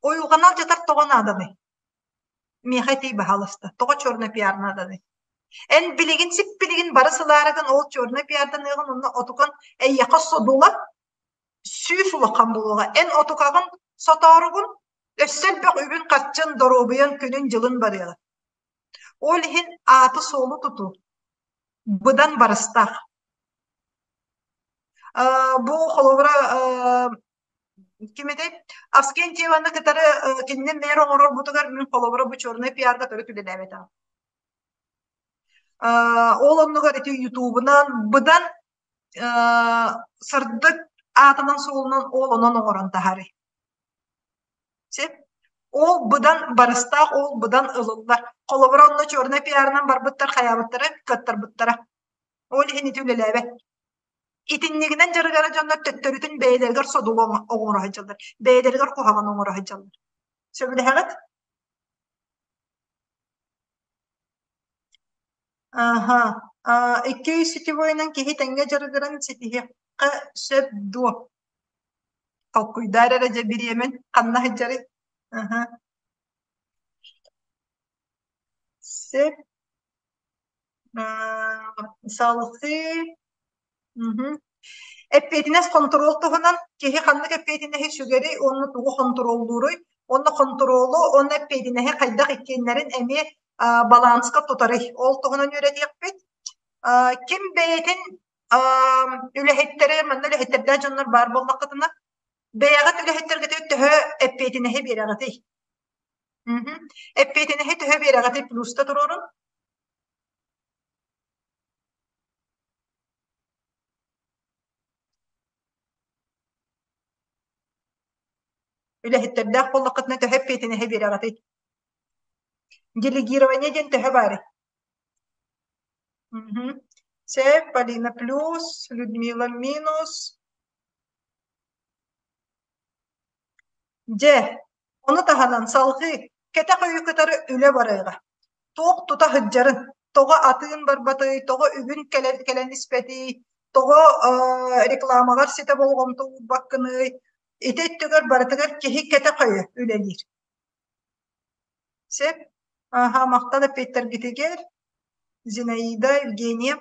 Уйулҕаны алдьатар тоҕо нааданый? Миэхэ этий баһаалыста, тоҕо черный пиар нааданый? Эн билигин сип-билигин бары сылаарыгын ол черный пиарданыаҕын уонна отукан эйиэхэ содула сүүс улахан буолуоҕа. Эн отукаҕын сотооругун өссө элбэх үбүн-харчын, доруобуйаҥ, күнүн-дьылын барыаҕа. Ол иһин ааты-суолу тутуу быдан барыстаах. Бу холобура ким этэй? Авскентьеваны кытары кинини мэр оҥорорбутугар мин холобура бу черный пиарга төрүт үлэлээбэтэҕим. Ол оннугар ити ютубунан быдан сырдык аатынан-суолунан ол онон оҥорон таһаарый. Сөп. Ол быдан барыстаах, ол быдан ылыллар. Холобура онно черный пиарынан барбыттар хайаабыттара, кыаттарбыттара. Ол иһин ити үлэлээбэт. Итиннигинэн дьарыгара дьоннор төттөрүтүн бэйэлэригэр содулу оҥоро сылдьаллар, бэйэлэригэр куһаҕан оҥоро сылдьаллар. Сөбүлэһэҕит? Аха. Икки сетевойунан киһи тэҥҥэ дьарыгыран ситиһиэххэ сөп дуо? Толкуйдаар эрэ дьэ бириэмэн ханна сылдьарый? Аха. Сөп. Салгыы Эппиэтинэс хонтуруол туһунан киһи ханнык эппиэтинэһи сүгэрий уонна тугу хонтуруоллууруй уонна хонтуруолу уонна эппиэтинэһи хайдах иккиэннэрин эмиэ баланска тутарый ол туһунан үөрэтиэхпит. Ким бэйэтин үлэһиттэрэ манна үлэһиттэрдээх дьоннор баар буоллаххытына бэйэҕит үлэһиттэргитигэр төһө эппиэтинэһи биэрэҕитий? Эппиэтинэһи төһө биэрэҕитий плюста туруорун. Үлэһиттэрдээх буоллаххытына төһө эппиэтинэһи биэрэҕитий? Делегирование диэн төһө баарый? Сөп, Полина плюс, Людмила минус. Дьэ, ону таһынан салҕыы кэтэх өйү кытары үлэ барыаҕа. Туох тута сылдьарын, тоҕо атыын барбатый, тоҕо үбүн кэлэн, кэлэн испэтий, тоҕо рекламаҕар ситэ болҕомто уурбаккыный, ити өттүгэр барытыгар киһи кэтэх өйө үлэлиир. Сөп. Аха, махтал эппиэттэргитигэр. Зинаида, Евгения.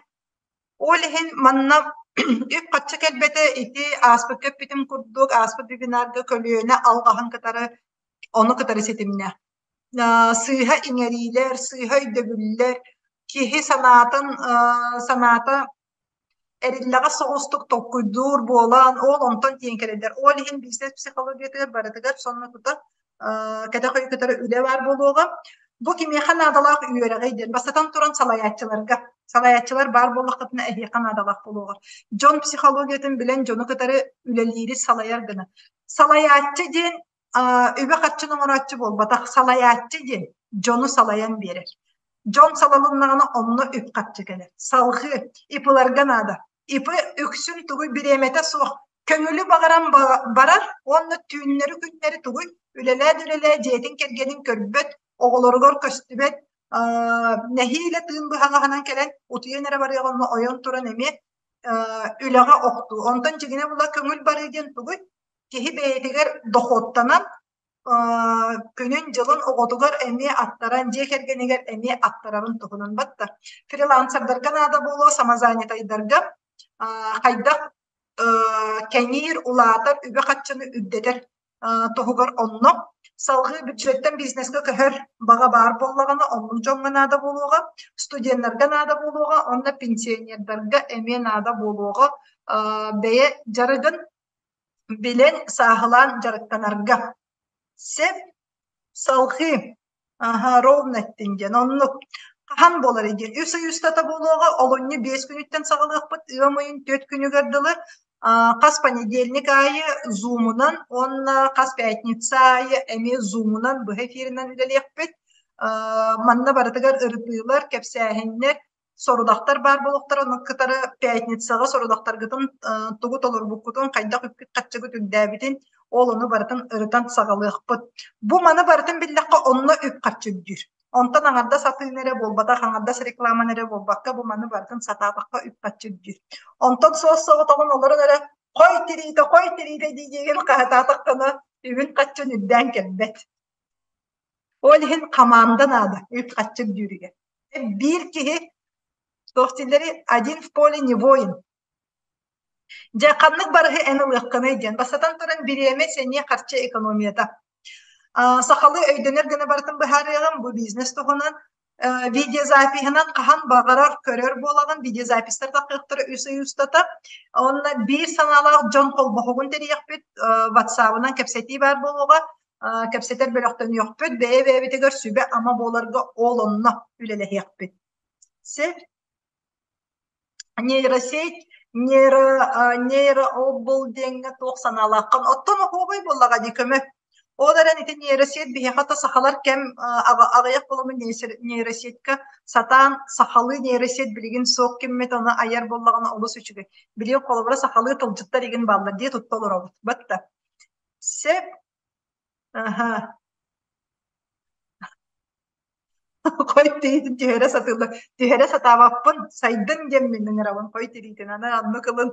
Ол иһин манна үп-харчы кэлбэтэ ити ааспыкка эппитим курдук, ааспыт вебинарга көлүөнэ алҕаһын кытары ону кытары ситимнээх. Сыыһа иҥэриилэр, сыыһа өйдөбүллэр, киһи санаатын санаата эриллэҕэ соҕустук толкуйдуур буолан, ол онтон тиийэн кэлэллэр. Ол иһин бизнес психологиятыгар барытыгар сонно тута кэтэх өйү кытары үлэ баар буолуоҕа. Бу кимиэхэ наадалаах үөрэҕий диэн бастатан туран салайааччыларга. Салайааччылар баар буоллаххытына эһиэхэ наадалаах буолуоҕа. Дьон психологиятын билэн дьону кытары үлэлиири салайар гына. Салайааччы диэн үбү-харчыны оҥорооччу буолбатах, салайааччы диэн дьону салайан биэрэр. Дьон салалыннаҕына онно үп-харчы кэлэр. Салҕыы ИП-ларга наада. ИП үксүн тугуй бириэмэтэ суох көҥүлү баҕаран барар уонна түүннэри-күннэри тугуй үлэлээ-үлэлээ дьиэтин кэргэнин көрбөт, оҕолоругар көстүбэт, нэһиилэ тыын быһаҕаһынан кэлэн утуйан эрэ барыаҕа онно ойон туран эмиэ үлэҕэ охтуу. Онтон дьиҥинэ була көҥүл барыы диэн тугуй? Киһи бэйэтигэр дохуоттанан күнүн-дьылын оҕотугар эмиэ аттаран, дьиэ кэргэнигэр эмиэ аттарарын туһунан батта. Фрилансердарга наада буолуо, самозанятайдарга хайдах кэҥиир, улаатар, үбү-харчыны үрдэтэр туһугар онно салҕыы бюджеттэн бизнескэ көһөр баҕа баар буоллаҕына, оннук дьоҥҥо наада буолуоҕа, студеннарга наада буолуоҕа уонна пенсионердарга эмиэ наада буолуоҕа бэйэ дьарыгын билэн сааһылаан дьарыктанарга. Сөп салҕыы Аһа, ровно эттиҥ диэн. Оннук. Хаһан буоларый диэн. Үс ый устата буолуоҕа, олунньу 5 күнүттэн саҕалыахпыт, ыам ыйын 4 күнүгэр дылы хас понедельник аайы зумунан уонна хас пятница аайы эмиэ зумунан быһа эфиринэн үлэлиэхпит. Манна барытыгар ырытыылар, кэпсээһиннэр, сорудахтар баар буолуохтара, ону кытары пятницаҕа сорудахтаргытын тугу толорбуккутун, хайдах үпкүт-харчыгыт үрдээбитин, ол ону барытын ырытан саҕалыахпыт. Бу маны барытын биллэххэ онно үп-харчы үрдүүр. Онтон аҥардас атыыны эрэ буолбатах, аҥардас рекламаны эрэ буолбакка, бу маны барытын сатаатахха үп-харчы үрдүүр. Онтон суос-соҕотоҕун олорон эрэ хой тириитэ, хой тириитэ дии-диигин хаһытаатаххына үбүн-харчын үрдээн кэлбэт. Ол иһин хамаанда наада үп-харчы үрдүүрүгэр. Биир киһи туох дииллэрий один в поле не воин. Дьэ, ханнык барыһы эн ылыаххыный диэн. Бастатан туран, бириэмэ, сэниэ, харчы экономията. Сахалыы өйдөнөр гына барытын быһаарыаҕым бу бизнес туһунан. Видеозапиһынан хаһан баҕарар көрөр буолаҕын, видеозаписьтар таххыахтара үс ый устата. Онно биир санаалаах дьон холбоһугун тэрийэхпит, ватсабынан кэпсэтии баар буолуоҕа. Кэпсэтэр бөлөхтөнүөхпүт, бэйэ-бэйэбитигэр сүбэ-ама буоларга ол онно үлэлэһиэхпит. Сөп. Нейросеть, нейро, нейрообл диэҥҥэ туох санаалааххын? Оттон оһуобай буоллаҕа дии көмө. Ол эрэн ити нейросеть биһиэхэ то сахалар кэм аҕыйах буоламмыт нейросетька сатаан сахалыы нейросеть билигин суох киммит ону айар буоллаҕына олус үчүгэй. Билигин холобура сахалыы тылдьыттар игин бааллар дии тутта олоробут. Батта. Сөп. Аха. Хой тириитин түһэрэ сатыыллар. Түһэрэ сатаабаппын, сайдын диэммин ыҥырабын хой тириитин. Аны оннук ылын.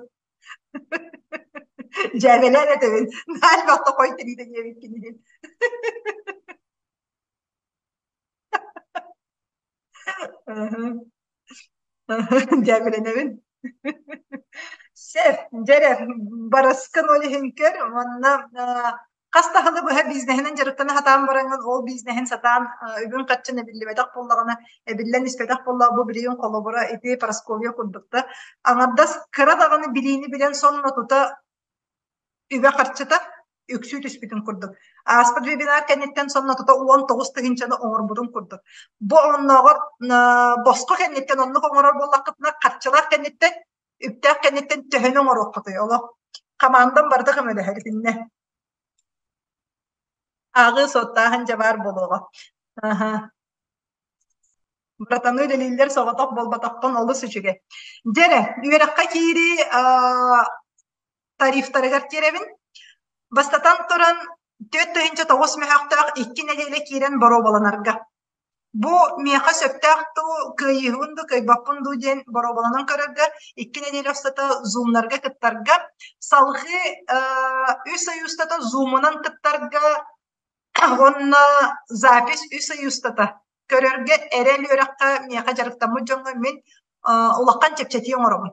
Дьээбэлээн этэбин. Наһаа элбэхтэ хой тириитэ диэбиккин иһин. Дьээбэлэнэбин. Сөп, дьэрэ, барыскын ол иһин көр уонна хас да сылы быһа бизнеһинэн дьарыктана сатаан бараҥҥын ол бизнеһин сатаан үбүн-харчын эбиллибэтэх буоллаҕына, эбиллэн испэтэх буоллаҕа бу билигин холобура ити Парасковья курдук да аҥардас кыра даҕаны билиини билэн сонно тута үбэ-харчыта үксүү түспүтүн курдук. Ааспыт вебинар кэнниттэн сонно тута 19 тыһыынчаны оҥорбутун курдук. Бу оннооҕор босхо кэнниттэн оннук оҥорор буоллаххытына, харчылаах кэнниттэн, үптээх кэнниттэн төһөнү оҥоруоххутуй? Олох хамаандам барыта көмөлөһөр итиннэ. Ааҕыы суоттааһын дьэ баар буолуоҕа. Аха. Братаны үлэлииллэр соҕотох буолбатаххын олус үчүгэй. Дьэ эрэ, үөрэххэ киирии тарифтарыгар киирэбин. Бастатан туран, 4 900 мөһөөхтөөх 2 нэдиэлэ киирэн боруобаланарга. Бу миэхэ сөптөөх дуу, кыайыыһыбын дуу, кыайбаппын дуу диэн боруобаланан көрөргө, 2 нэдиэлэ устата зумнарга кыттарга, салҕыы үс ый устата зумунан кыттарга уонна запись үс ый устата көрөргө эрэл үөрэххэ миэхэ дьарыктаммыт дьоҥҥо мин улахан чэпчэтии оҥоробун.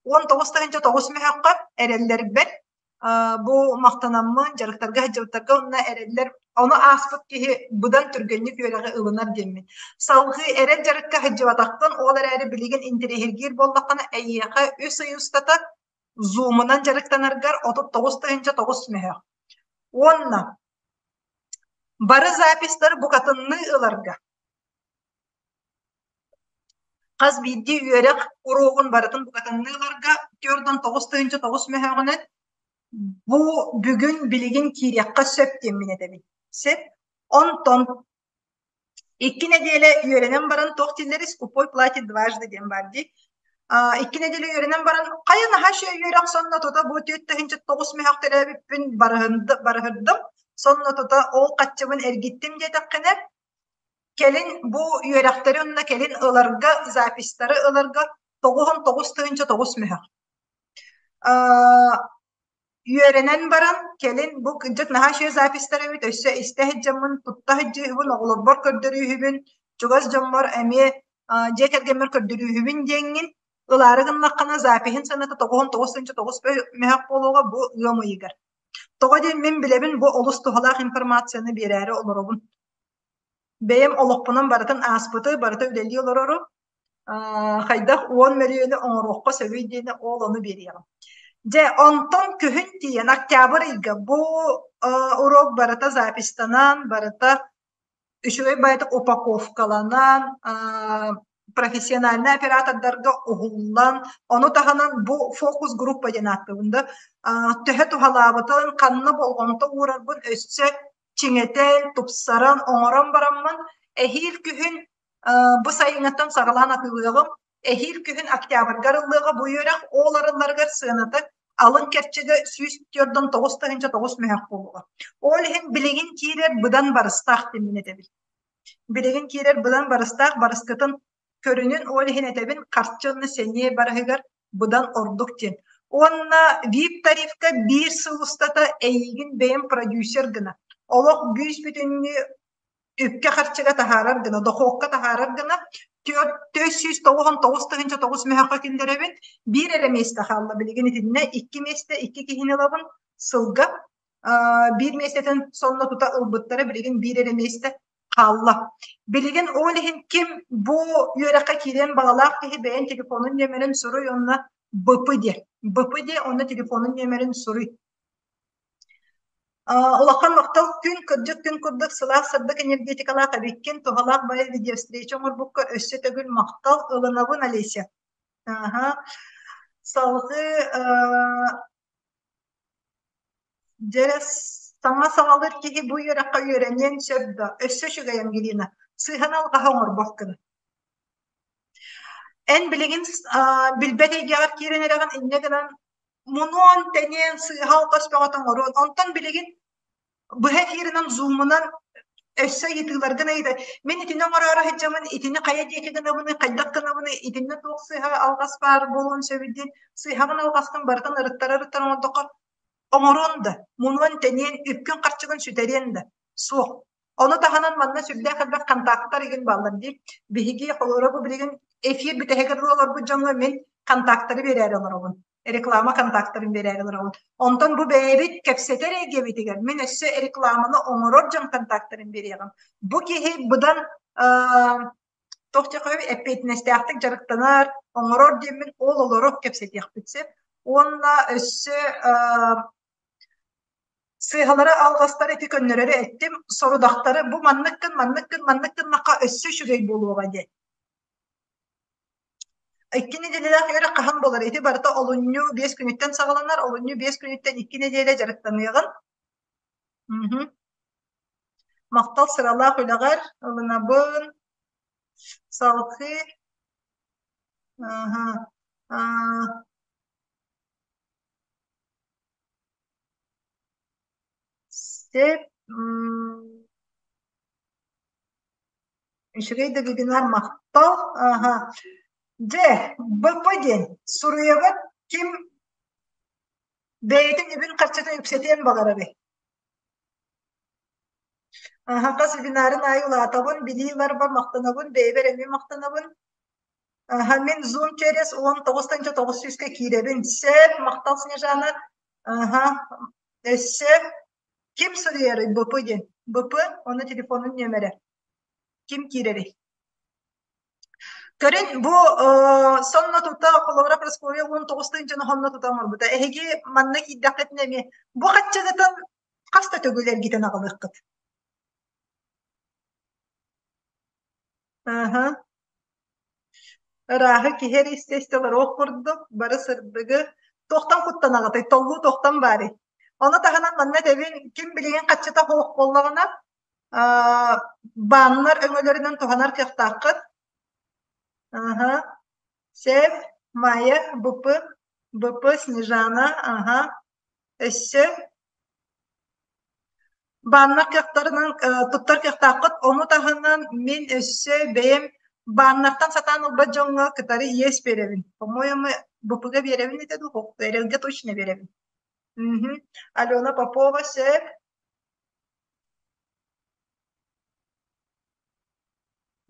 19 900 мөһөххө эрэллэрбэр бу махтанаммын дьарыктарга сылдьыбыттарга уонна эрэллэр ону ааспыт киһи быдан түргэнник үөрэҕи ылынар диэммин. Салҕыы эрэл дьарыкка сылдьыбатаххын, ол эрээри билигин интэриэһиргиир буоллаххына, эйиэхэ үс ый устата зумунан дьарыктанаргар 39 900 мөһөх. Уонна бары записьтары букатынныы ыларга Хас биирдии үөрэх уруогун барытын букатынныы ыларга 49 900 мөһөөҕүнэн бу бүгүн билигин киириэххэ сөп диэммин этэбин. Сөп. Онтон Икки нэдиэлэ үөрэнэн баран туох дииллэрий скупой платит дважды диэн баар дии. Икки нэдиэлэ үөрэнэн баран хайа наһаа үчүгэй үөрэх сонно тута бу 4 9 мөһөх төрөөбүппүн барыһырдым. Сонно тута ол хаччыбын эргиттим диэтэххинэ, кэлин бу үөрэхтэри уонна кэлин ыларга, записьтары ыларга 99 9 мөһөх. Үөрэнэн баран, кэлин бу кырдьык наһаа үчүгэй записьтар эбит, өссө истэ сылдьаммын, тутта сылдьыыһыбын, оҕолорбор көрдөрүүһүбүн, чугас дьоммор эмиэ дьиэ кэргэммэр көрдөрүүһүбүн диэҥҥин ылаары гыннаххына запиһын сыаната 99 9 мөһөх буолуоҕа бу ыам ыйыгар. Тоҕо диэн мин билэбин бу олус туһалаах информацияны биэрээри олоробун. Бэйэм олохпунан барытын ааспыты, барыта үлэлии олорору хайдах 10 мөлүйүөнү оҥоруохха сөбүй диэни ол ону биэриэҕим. Дьэ, онтон күһүн тиийэн, октябрь ыйга бу урок барыта записьтанан, барыта үчүгэй баҕайытык упаковкаланан, профессиональнай оператордарга уһуллан, ону таһынан бу фокус-группа диэн ааттыыбын да, төһө туһалаабытын, ханна болҕомто уурарбын өссө чиҥэтэн, тупсаран, оҥорон бараммын, эһиил күһүн бу сайыҥҥыттан саҕалаан атыылыаҕым. Эһиил күһүн октябрьга арыллыаҕа бу үөрэх, ол арылларыгар сыаната алын кэрчигэ 149 9 мөһөх буолуоҕа. Ол иһин билигин киирэр быдан барыстаах диэммин этэбин. Билигин киирэр быдан барыстаах барыскытын көрүнүн ол иһин этэбин харчы уонна сэниэ барыһыгар быдан ордук диэн. Уонна VIP тарифка биир сыл устата эйигин бэйэм продюсер гына олох бүүс-бүтүннүү үпкэ-харчыга таһаарар гына, дохуокка таһаарар гына 499 9 мөһөххө киллэрэбин. Биир эрэ миэстэ хаалла билигин итиннэ икки миэстэ икки киһини ылабын сылга. Биир миэстэтин сонно тута ылбыттара билигин биир эрэ миэстэ хаалла. Билигин ол иһин ким бу үөрэххэ киириэн баҕалаах киһи бэйэн телефонун нүөмэрин суруй уонна БП диэ. БП диэ уонна телефонун нүөмэрин суруй. Улахан махтал күн кырдьык күн курдук сылаас сырдык энергетикалаах эбиккин, туһалаах баайы видеовстреча оҥорбукка өссө төгүл махтал ылынабын, Олеся. Аха. Салгыы дьэ саҥа саҕалыыр киһи бу үөрэххэ үөрэниэн сөп да, өссө үчүгэй Ангелина, сыыһаны алҕаһы оҥорбоккун. Эн билигин билбэт эйгэҕэр киирэн эрэҕин, инньэ гынан мунуон, тэниэн, сыыһа алҕас бөҕөтө оҥоруон. Онтон билигин быһа эфиринэн, зумунан өссө ыйытыыларгын ыйыта. Мин итини оҥороору сылдьабын, итини хайа диэки гынабыный, хайдах гынабыный, итиннэ туох сыыһа алҕас баар буолуон сөбүй диэн сыыһаҕын алҕаскын барытын ырыттара ырыттара оҥордоххо оҥоруон да, мунуон, тэниэн, үпкүн-харчыгын сүтэриэн да суох. Ону таһынан манна сүрдээх элбэх контактар игин бааллар дии. Биһиги холобура бу билигин эфир бүтэһигэр олорбут дьоҥҥо мин контактары биэрээри олоробун. Реклама контактарын биэрээри олоробун. Онтон бу бэйэбит кэпсэтэр эйгэбитигэр мин өссө рекламаны оҥорор дьон контактарын биэриэҕим. Бу киһи быдан туох диэххэ эппиэтинэстээхтик дьарыктанар, оҥорор диэммин ол олору кэпсэтиэхпит сөп. Уонна өссө сыыһалары алҕастары ити көннөрөрү эттим, сорудахтары бу маннык гын, маннык гын, маннык гыннахха өссө үчүгэй буолуоҕа диэн. Икки нэдиэлэлээх үөрэх хаһан буолар? Ити барыта олунньу 5 күнүттэн саҕаланар, олунньу 5 күнүттэн 2 нэдиэлэ дьарыктаныаҕын. Махтал сыралаах үлэҕэр ылынабын. Салгыы. Аха. Сөп. Үчүгэй да вебинар махтал. Аха. Дьэ, БП диэн суруйабыт ким бэйэтин үбүн харчытын үксэтиэн баҕарарый? Аха, хас вебинарын аайы улаатабын, билии ыларбар махтанабын, бэйэбэр эмиэ махтанабын. Аха, мин Zoom через 19 900-ка киирэбин. Сөп, махтал Снежана. Аха, өссө ким суруйарый БП диэн? БП, онно телефонун нүөмэрэ. Ким киирэрий? Көрүн, бу сонно тута холобура Прасковья 19 тыһыынчаны сонно тута оҥорбута. Эһиги манна киирдэххитинэ эмиэ бу хаччыгытын хас да төгүл эргитэн аҕалыаххыт. Аха. Ырааһы киһи эрэ истэ-истэ олоруох курдук, бары сырдыгы. Туохтан куттанаҕытый? Толлуу туохтан баарый? Ону таһынан манна этэбин, ким билигин хаччыта суох буоллаҕына, Бааннар өҥөлөрүнэн туһанар кыахтааххыт. Аха. Сев, Майя, БП, БП, Снежана, аха. Өссө бааннар кыахтарынан туттар кыахтааххыт. Ону таһынан мин өссө бэйэм бааннартан сатаан ылбат дьоҥҥо кытары иэс биэрэбин. По-моему, БП-га биэрэбин этэ дуу, эрэлгэ точно биэрэбин. Мгм. Алена Попова, сөп.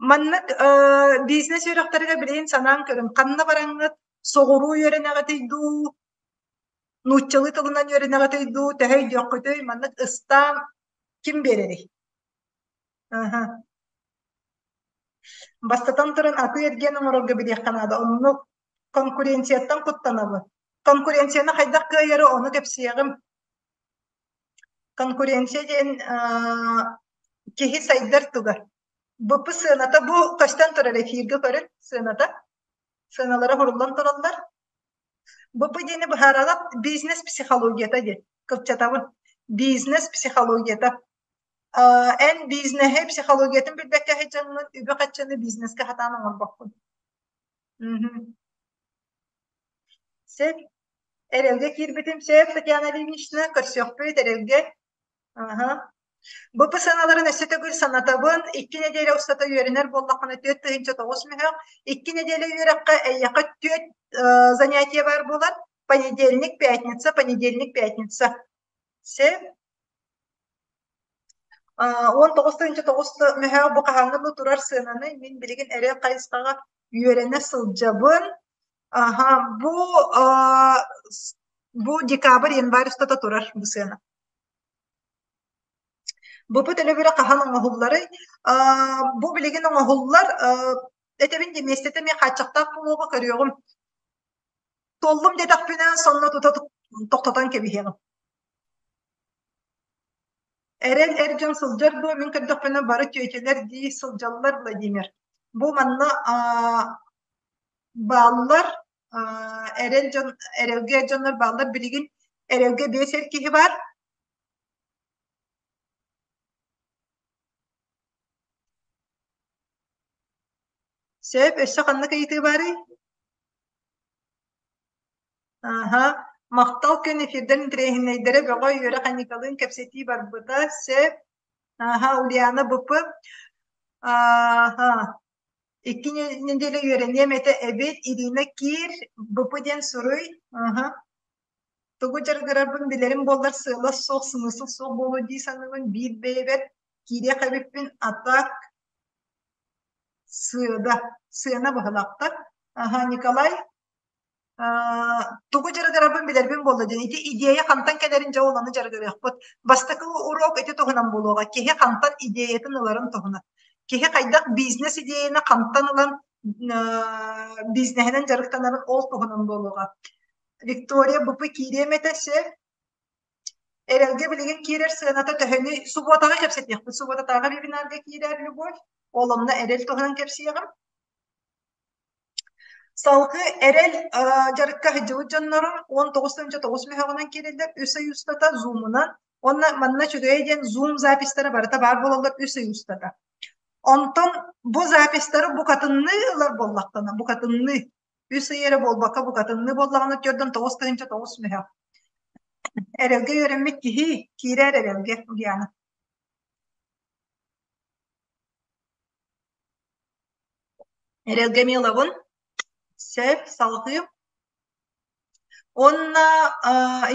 Маннык бизнес үөрэхтэригэр билигин санаан көрүҥ, ханна бараҥҥыт соҕуруу үөрэнэҕитий дуу, нууччалыы тылынан үөрэнэҕитий дуу, төһө өйдүөххүтүй, маннык ыстаан ким биэрэрий? Аһа. Бастатан туран атыы-эргиэн оҥорорго билиэххэ наада, оннук конкуренцияттан куттанабын. Конкуренцияны хайдах кыайары ону кэпсиэҕим. Конкуренция диэн киһи сайдар туга. БП сыаната бу көстөн турар эфиргэ көрүн сыаната. Сыаналара хуруллан тураллар. БП диэни быһааралап бизнес психологията диэн кылчатабын. Бизнес психологията. Эн бизнеһи психологиятын билбэккэ сылдьаҥҥын үбү-харчыны бизнескэ хатаан оҥорбоккун. Сөп. Эрэлгэ киирбитим сөп, Татьяна Ильинична, көрсүөхпүт эрэлгэ. Аһа. БП сыаналарын өссө төгүл санатабын. Икки нэдиэлэ устата үөрэнэр буоллаххына 4 900 мөһөөх. Икки нэдиэлэ үөрэххэ эйиэхэ түөрт занятие баар буолар. Понедельник, пятница, понедельник, пятница. Сөп. 19 9 мөһөөх бу хаһааҥҥы бу турар сыананы мин билигин эрэл хайысхаҕа үөрэнэ сылдьабын. Аха, бу декабрь, январь устата турар бу сыана. БП төлөбүрэ хаһан оҥоһулларый? Бу билигин оҥоһуллар, этэбин дии, миэстэтэ эмиэ хааччахтаах буолуоҕа көрүөҕүм. Туоллум диэтэхпинэ, сонно тута тохтотон кэбиһиэҕим. Эрэл эр дьон сылдьар дуо? Мин көрдөхпүнэ бары түөтэлэр дии сылдьаллар Владимир. Бу манна бааллар, эрэл дьон, эрэлгэ дьоннор бааллар. Билигин эрэлгэ биэс эр киһи баар. Сөп, өссө ханнык ыйытыы баарый? Аһа, махтал күн эфирдэр интэриэһинэйдэрэ бөҕө үөрэх Аникалыын кэпсэтии барбыта сөп. Аһа, Ульяна БП. Аһа, икки нэдиэлэ үөрэниэм этэ эбит. Ирина киир, БП диэн суруй. Аһа. Тугу дьарыгырарбын билэрим буоллар сыала суох, смысл суох буолуо дии саныыбын. Биир бэйэбэр киириэх эбиппин, а так сыада, сыана быһылахтар. Аһа, Николай тугу дьарыгырарбын билэрбин буолла диэн ити идея хантан кэлэрин дьэ ол ону дьарыгырыахпыт. Бастакы уруок ити туһунан буолуоҕа. Киһи хантан идеятын ыларын туһунан. Киһи хайдах бизнес идеяны хантан ылан бизнеһинэн дьарыктанарын ол туһунан буолуоҕа. Виктория БП киириэм этэ сөп. Эрэлгэ билигин киирэр сыаната төһөнүй? Субуотаҕа кэпсэтиэхпит. Субуотатааҕы вебинарга киирэр Любовь. Ол онно эрэл туһунан кэпсиэҕим. Салгыы эрэл дьарыкка сылдьыбыт дьоннорум 19 9 мөһөҕүнэн киирэллэр үс ый устата зумунан уонна манна үчүгэйэ диэн зум записьтара барыта баар буолаллар үс ый устата. Онтон бу записьтары букатынныы ылар буоллахтана, букатынныы үс ый эрэ буолбакка букатынныы буоллаҕына 49 9 мөһөх. Эрэлгэ үөрэммит киһи киирэр эрэлгэ Ульяна. Эрэлгэ Миловын сөп салҕыы Уонна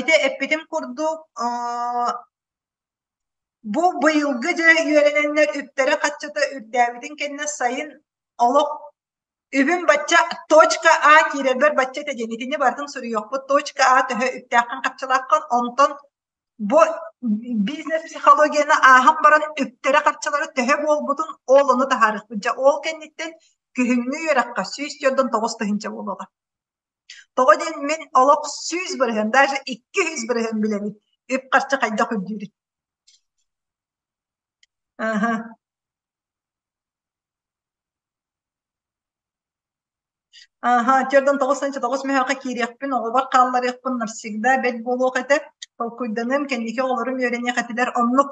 ити эппитим курдук бу быйылгы дьэ үөрэнэннэр үптэрэ-харчыта үрдээбитин кэннэ сайын олох үбүм бачча точка А киирэрбэр бачча этэ диэн итини барытын суруйуохпут точка А төһө үптээххин-харчылааххын онтон Бу бизнес-психологияны ааһан баран үптэрэ-харчылара төһө буолбутун ол ону таһаарыахпыт. Дьэ ол кэнниттэн күһүҥҥү үөрэххэ 149 тыһыынча буолуоҕа. Тоҕо диэн мин олох 100%, даже 200% билэбин үп-харчы хайдах үрдүүрүн. Аха. Аһа, 49 мөһөөххө киириэхпин, оҕобор хаалларыахпын навсегда бэт буолуох этэ. Толкуйданыам, кэнники оҕолорум үөрэниэх этилэр. Оннук.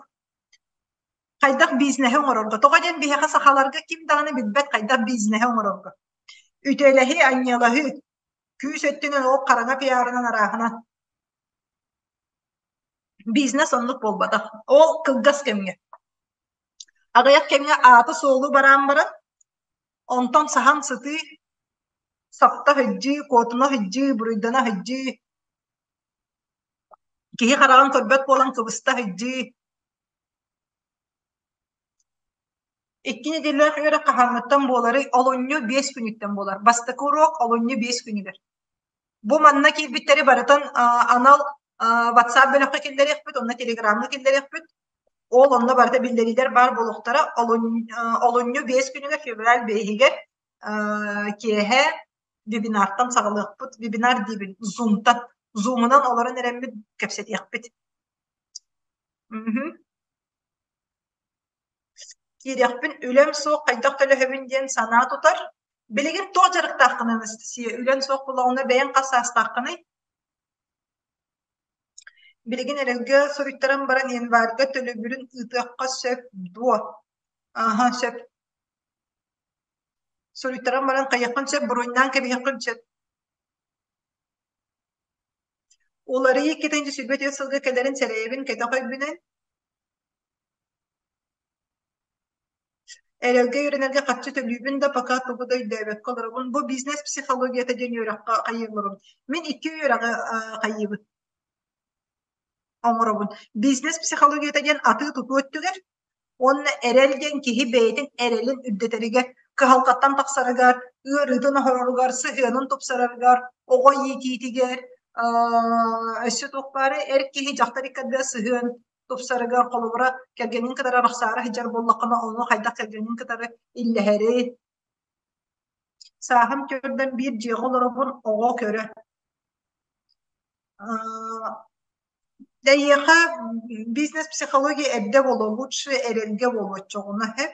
Хайдах бизнеһи оҥорорго. Тоҕо диэн биһиэхэ сахаларга ким даҕаны билбэт хайдах бизнеһи оҥорорго. Үтүөлэһии, анньыалаһыы, күүс өттүнэн ол хараҥа пиарынан арааһынан. Бизнес оннук буолбатах. Ол кылгас кэмҥэ. Аҕыйах кэмҥэ ааты-суолу бараан баран, онтон саһан сытыы, сапта сылдьыы, куотуна сылдьыы, буруйдана сылдьыы, киһи хараҕын көрбөт буолан кыбыста сылдьыы. Икки нэдиэлэлээх үөрэх хаһааҥҥыттан буоларый? Олунньу 5 күнүттэн буолар. Бастакы уруок олунньу 5 күнүгэр. Бу манна киирбиттэри барытын анал WhatsApp бөлөххө киллэриэхпит, онно Телеграмҥа киллэриэхпит. Ол онно барыта биллэриилэр баар буолуохтара. Олунньу 5 күнүгэр, февраль 5-игэр киэһэ вебинартан саҕалыахпыт. Вебинар диибин, Zoom-тан. Zoom-унан олорон эрэммит кэпсэтиэхпит. Киириэхпин үлэм суох, хайдах төлөһөбүн диэн санаа тутар. Билигин туох дьарыктааххыный, Анастасия? Үлэҥ суох буоллаҕына бэйэҥ хас саастааххыный? Билигин эрэлгэ суруйтаран баран январьга төлөбүрүн ыытыахха сөп дуо? Аха, сөп. Суруйтаран баран хайыаххын сөп, буруйнаан кэбиһиэххин сөп. Уларыйыы 2024 сылга кэлэрин сэрэйэбин кэтэх өйбүнэн. Эрэлгэ үөрэнэргэ харчы төлүүбүн да, пока тугу да өйдөөбөккө олоробун. Бу бизнес психологията диэн үөрэххэ хайыылларым. Мин икки үөрэҕи хайыыбын, оҥоробун. Бизнес психологията диэн атыы-тутуу өттүгэр уонна эрэл диэн киһи бэйэтин эрэлин үрдэтэригэр, кыһалҕаттан тахсарыгар, ыарыытын оһороругар, сыһыанын тупсарарыгар, оҕо иитиитигэр, өссө туох баарый, эр киһи дьахтар икки сыһыан тупсарыгар, холобура, кэргэнин кытары арахсаары сылдьар буоллаххына, ону хайдах кэргэнин кытары иллэһэри. Сааһым төрдөн биир дьиэҕэ олоробун, оҕо көрө. Эйиэхэ бизнес-психология эрдэ буолуо, лучше эрэлгэ буолуо оччоҕуна һэ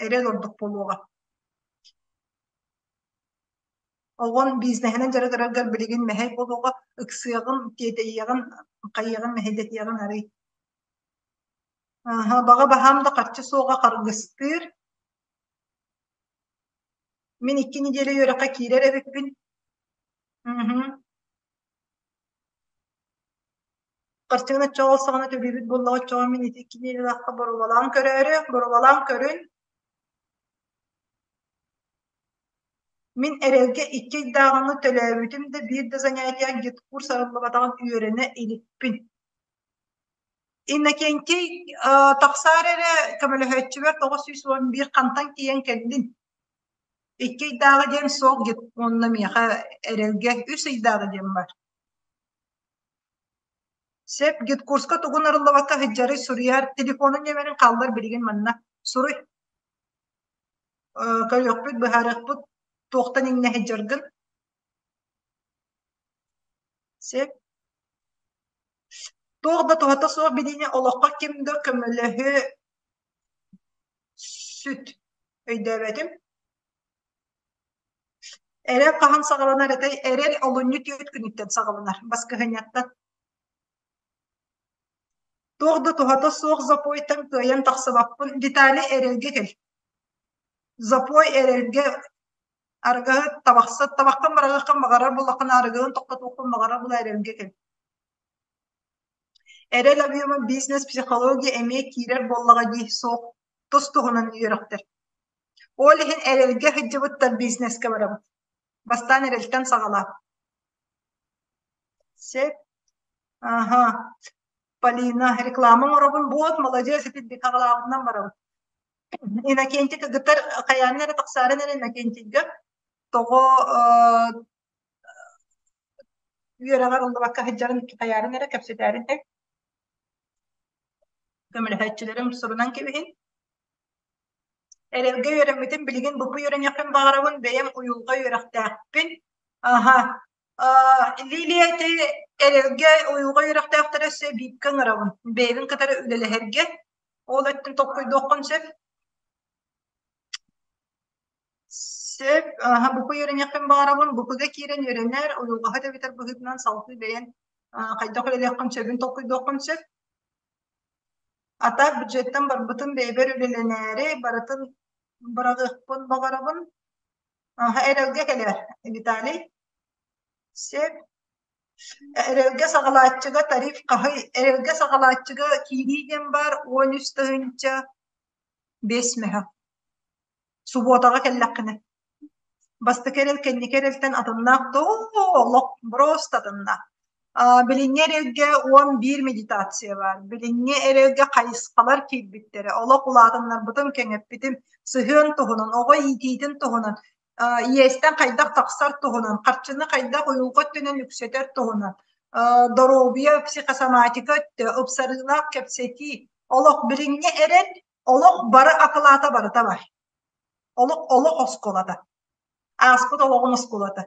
эрэл ордук буолуоҕа. Оҕон бизнеһинэн дьарыгыраргар билигин мэһэй буолуоҕа, ыксыаҕын, тиэтэйиэҕин, хайыаҕын мэһэйдэтиэҕин арый. Аһа, баҕа баһаам да харчы суоҕа харгыстыыр. Мин икки нэдиэлэ үөрэххэ киирэр эбиппин. Мгм. Харчыгын оччоҕо ол саҕана төлүүбүт буоллаҕа оччоҕо мин ити икки нэдиэлээххэ боруобалаан көрөөрү, боруобалаан көрүн. Мин эрэлгэ икки ыйдааҕыны төлөөбүтүм да биир да занятие гид-курс арыллыбатаҕын үөрэнэ иликпин. Иннокентий тахсаар эрэ көмөлөһөөччүбэр 911 хантан тиийэн кэллин? Икки ыйдааҕы диэн суох гид уонна миэхэ эрэлгэ үс ыйдааҕы диэн бар. Сөп, гид-курска тугун арыллыбакка сылдьарый суруйар, телефонун нүөмэрин хааллар билигин манна. Суруй. Көрүөхпүт, быһаарыахпыт, туохтан иҥнэ сылдьаргын. Сөп. Туох да туһата суох билиини олоххо ким да көмөлөһүө сүт. Өйдөөбөтүм. Эрэл хаһан саҕаланар этэй? Эрэл олунньу түөрт күнүттэн саҕаланар, баскыһыанньаттан. Туох да туһата суох запойтан кыайан тахсыбаппын. Виталий эрэлгэ кэл. Запой эрэлгэ арыгыһыт табахсыт табаххын быраҕыаххын баҕарар буоллаххына арыгыгын тохтотуоххун баҕарар була эрэлгэ кэл. Эрэл объема бизнес психология эмиэ киирэр буоллаҕа дии суох тус туһунан үөрэхтэр. Ол иһин эрэлгэ сылдьыбыттар бизнескэ барабыт. Бастаан эрэлтэн саҕалаа. Сөп. Аха. Полина, реклама оҥоробун. Вот, молодец, итинник хаҕалаабытынан барабыт. Иннокентий кыргыттар хайаан эрэ тахсаарын эрэ Иннокентийга тоҕо үөрэҕэр ыллыбакка сылдьарын хайаарын эрэ кэпсэтээрин тэй. Көмөлөһөөччүлэрим сурунан кэбиһин. Эрэлгэ үөрэммитим, билигин бу үөрэниэхпин баҕарабын, бэйэм уйулҕа үөрэхтээхпин. Аха. Лилия ити эрэлгэ уйулҕа үөрэхтээхтэрэ өссө бииргэ ыҥырабын. Бэйэбин кытары үлэлэһэргэ. Ол өттүн толкуйдуоххун сөп. Сөп. Аха, бу үөрэниэхпин баҕарабын. БП-га киирэн үөрэнэр, уйулҕаһыт эбэтэр быһыытынан салгыы бэйэн хайдах үлэлиэххин сөбүн толкуйдуоххун сөп. А так бюджеттан барбытым бэйэбэр үлэлэнээри барытын быраҕыахпын баҕарабын. Аха, эрэлгэ кэлэр, Виталий. Сөп. Эрэлгэ саҕалааччыга тариф хаһый? Эрэлгэ саҕалааччыга киирии диэн баар 13 005 мөһө. Субуотаҕа кэллэххинэ. Бастакы эрэл кэнники эрэлтэн атыннаах доо олох просто атыннаах. Билиҥҥи эрэлгэ 11 медитация баар. Билиҥҥи эрэлгэ хайысхалар киирбиттэрэ. Олох улаатыннарбытым, кэҥэппитим. Сыһыан туһунан, оҕо иитиитин туһунан, иэстэн хайдах тахсар туһунан, харчыны хайдах уйулҕа өттүнэн үксэтэр туһунан, доруобуйа, психосоматика өттө, ыпсарыылаах кэпсэтии. Олох билиҥҥи эрэл олох бары акылаата барыта бар. Олох олох оскуолата. Ааспыт олоҕун оскуолата.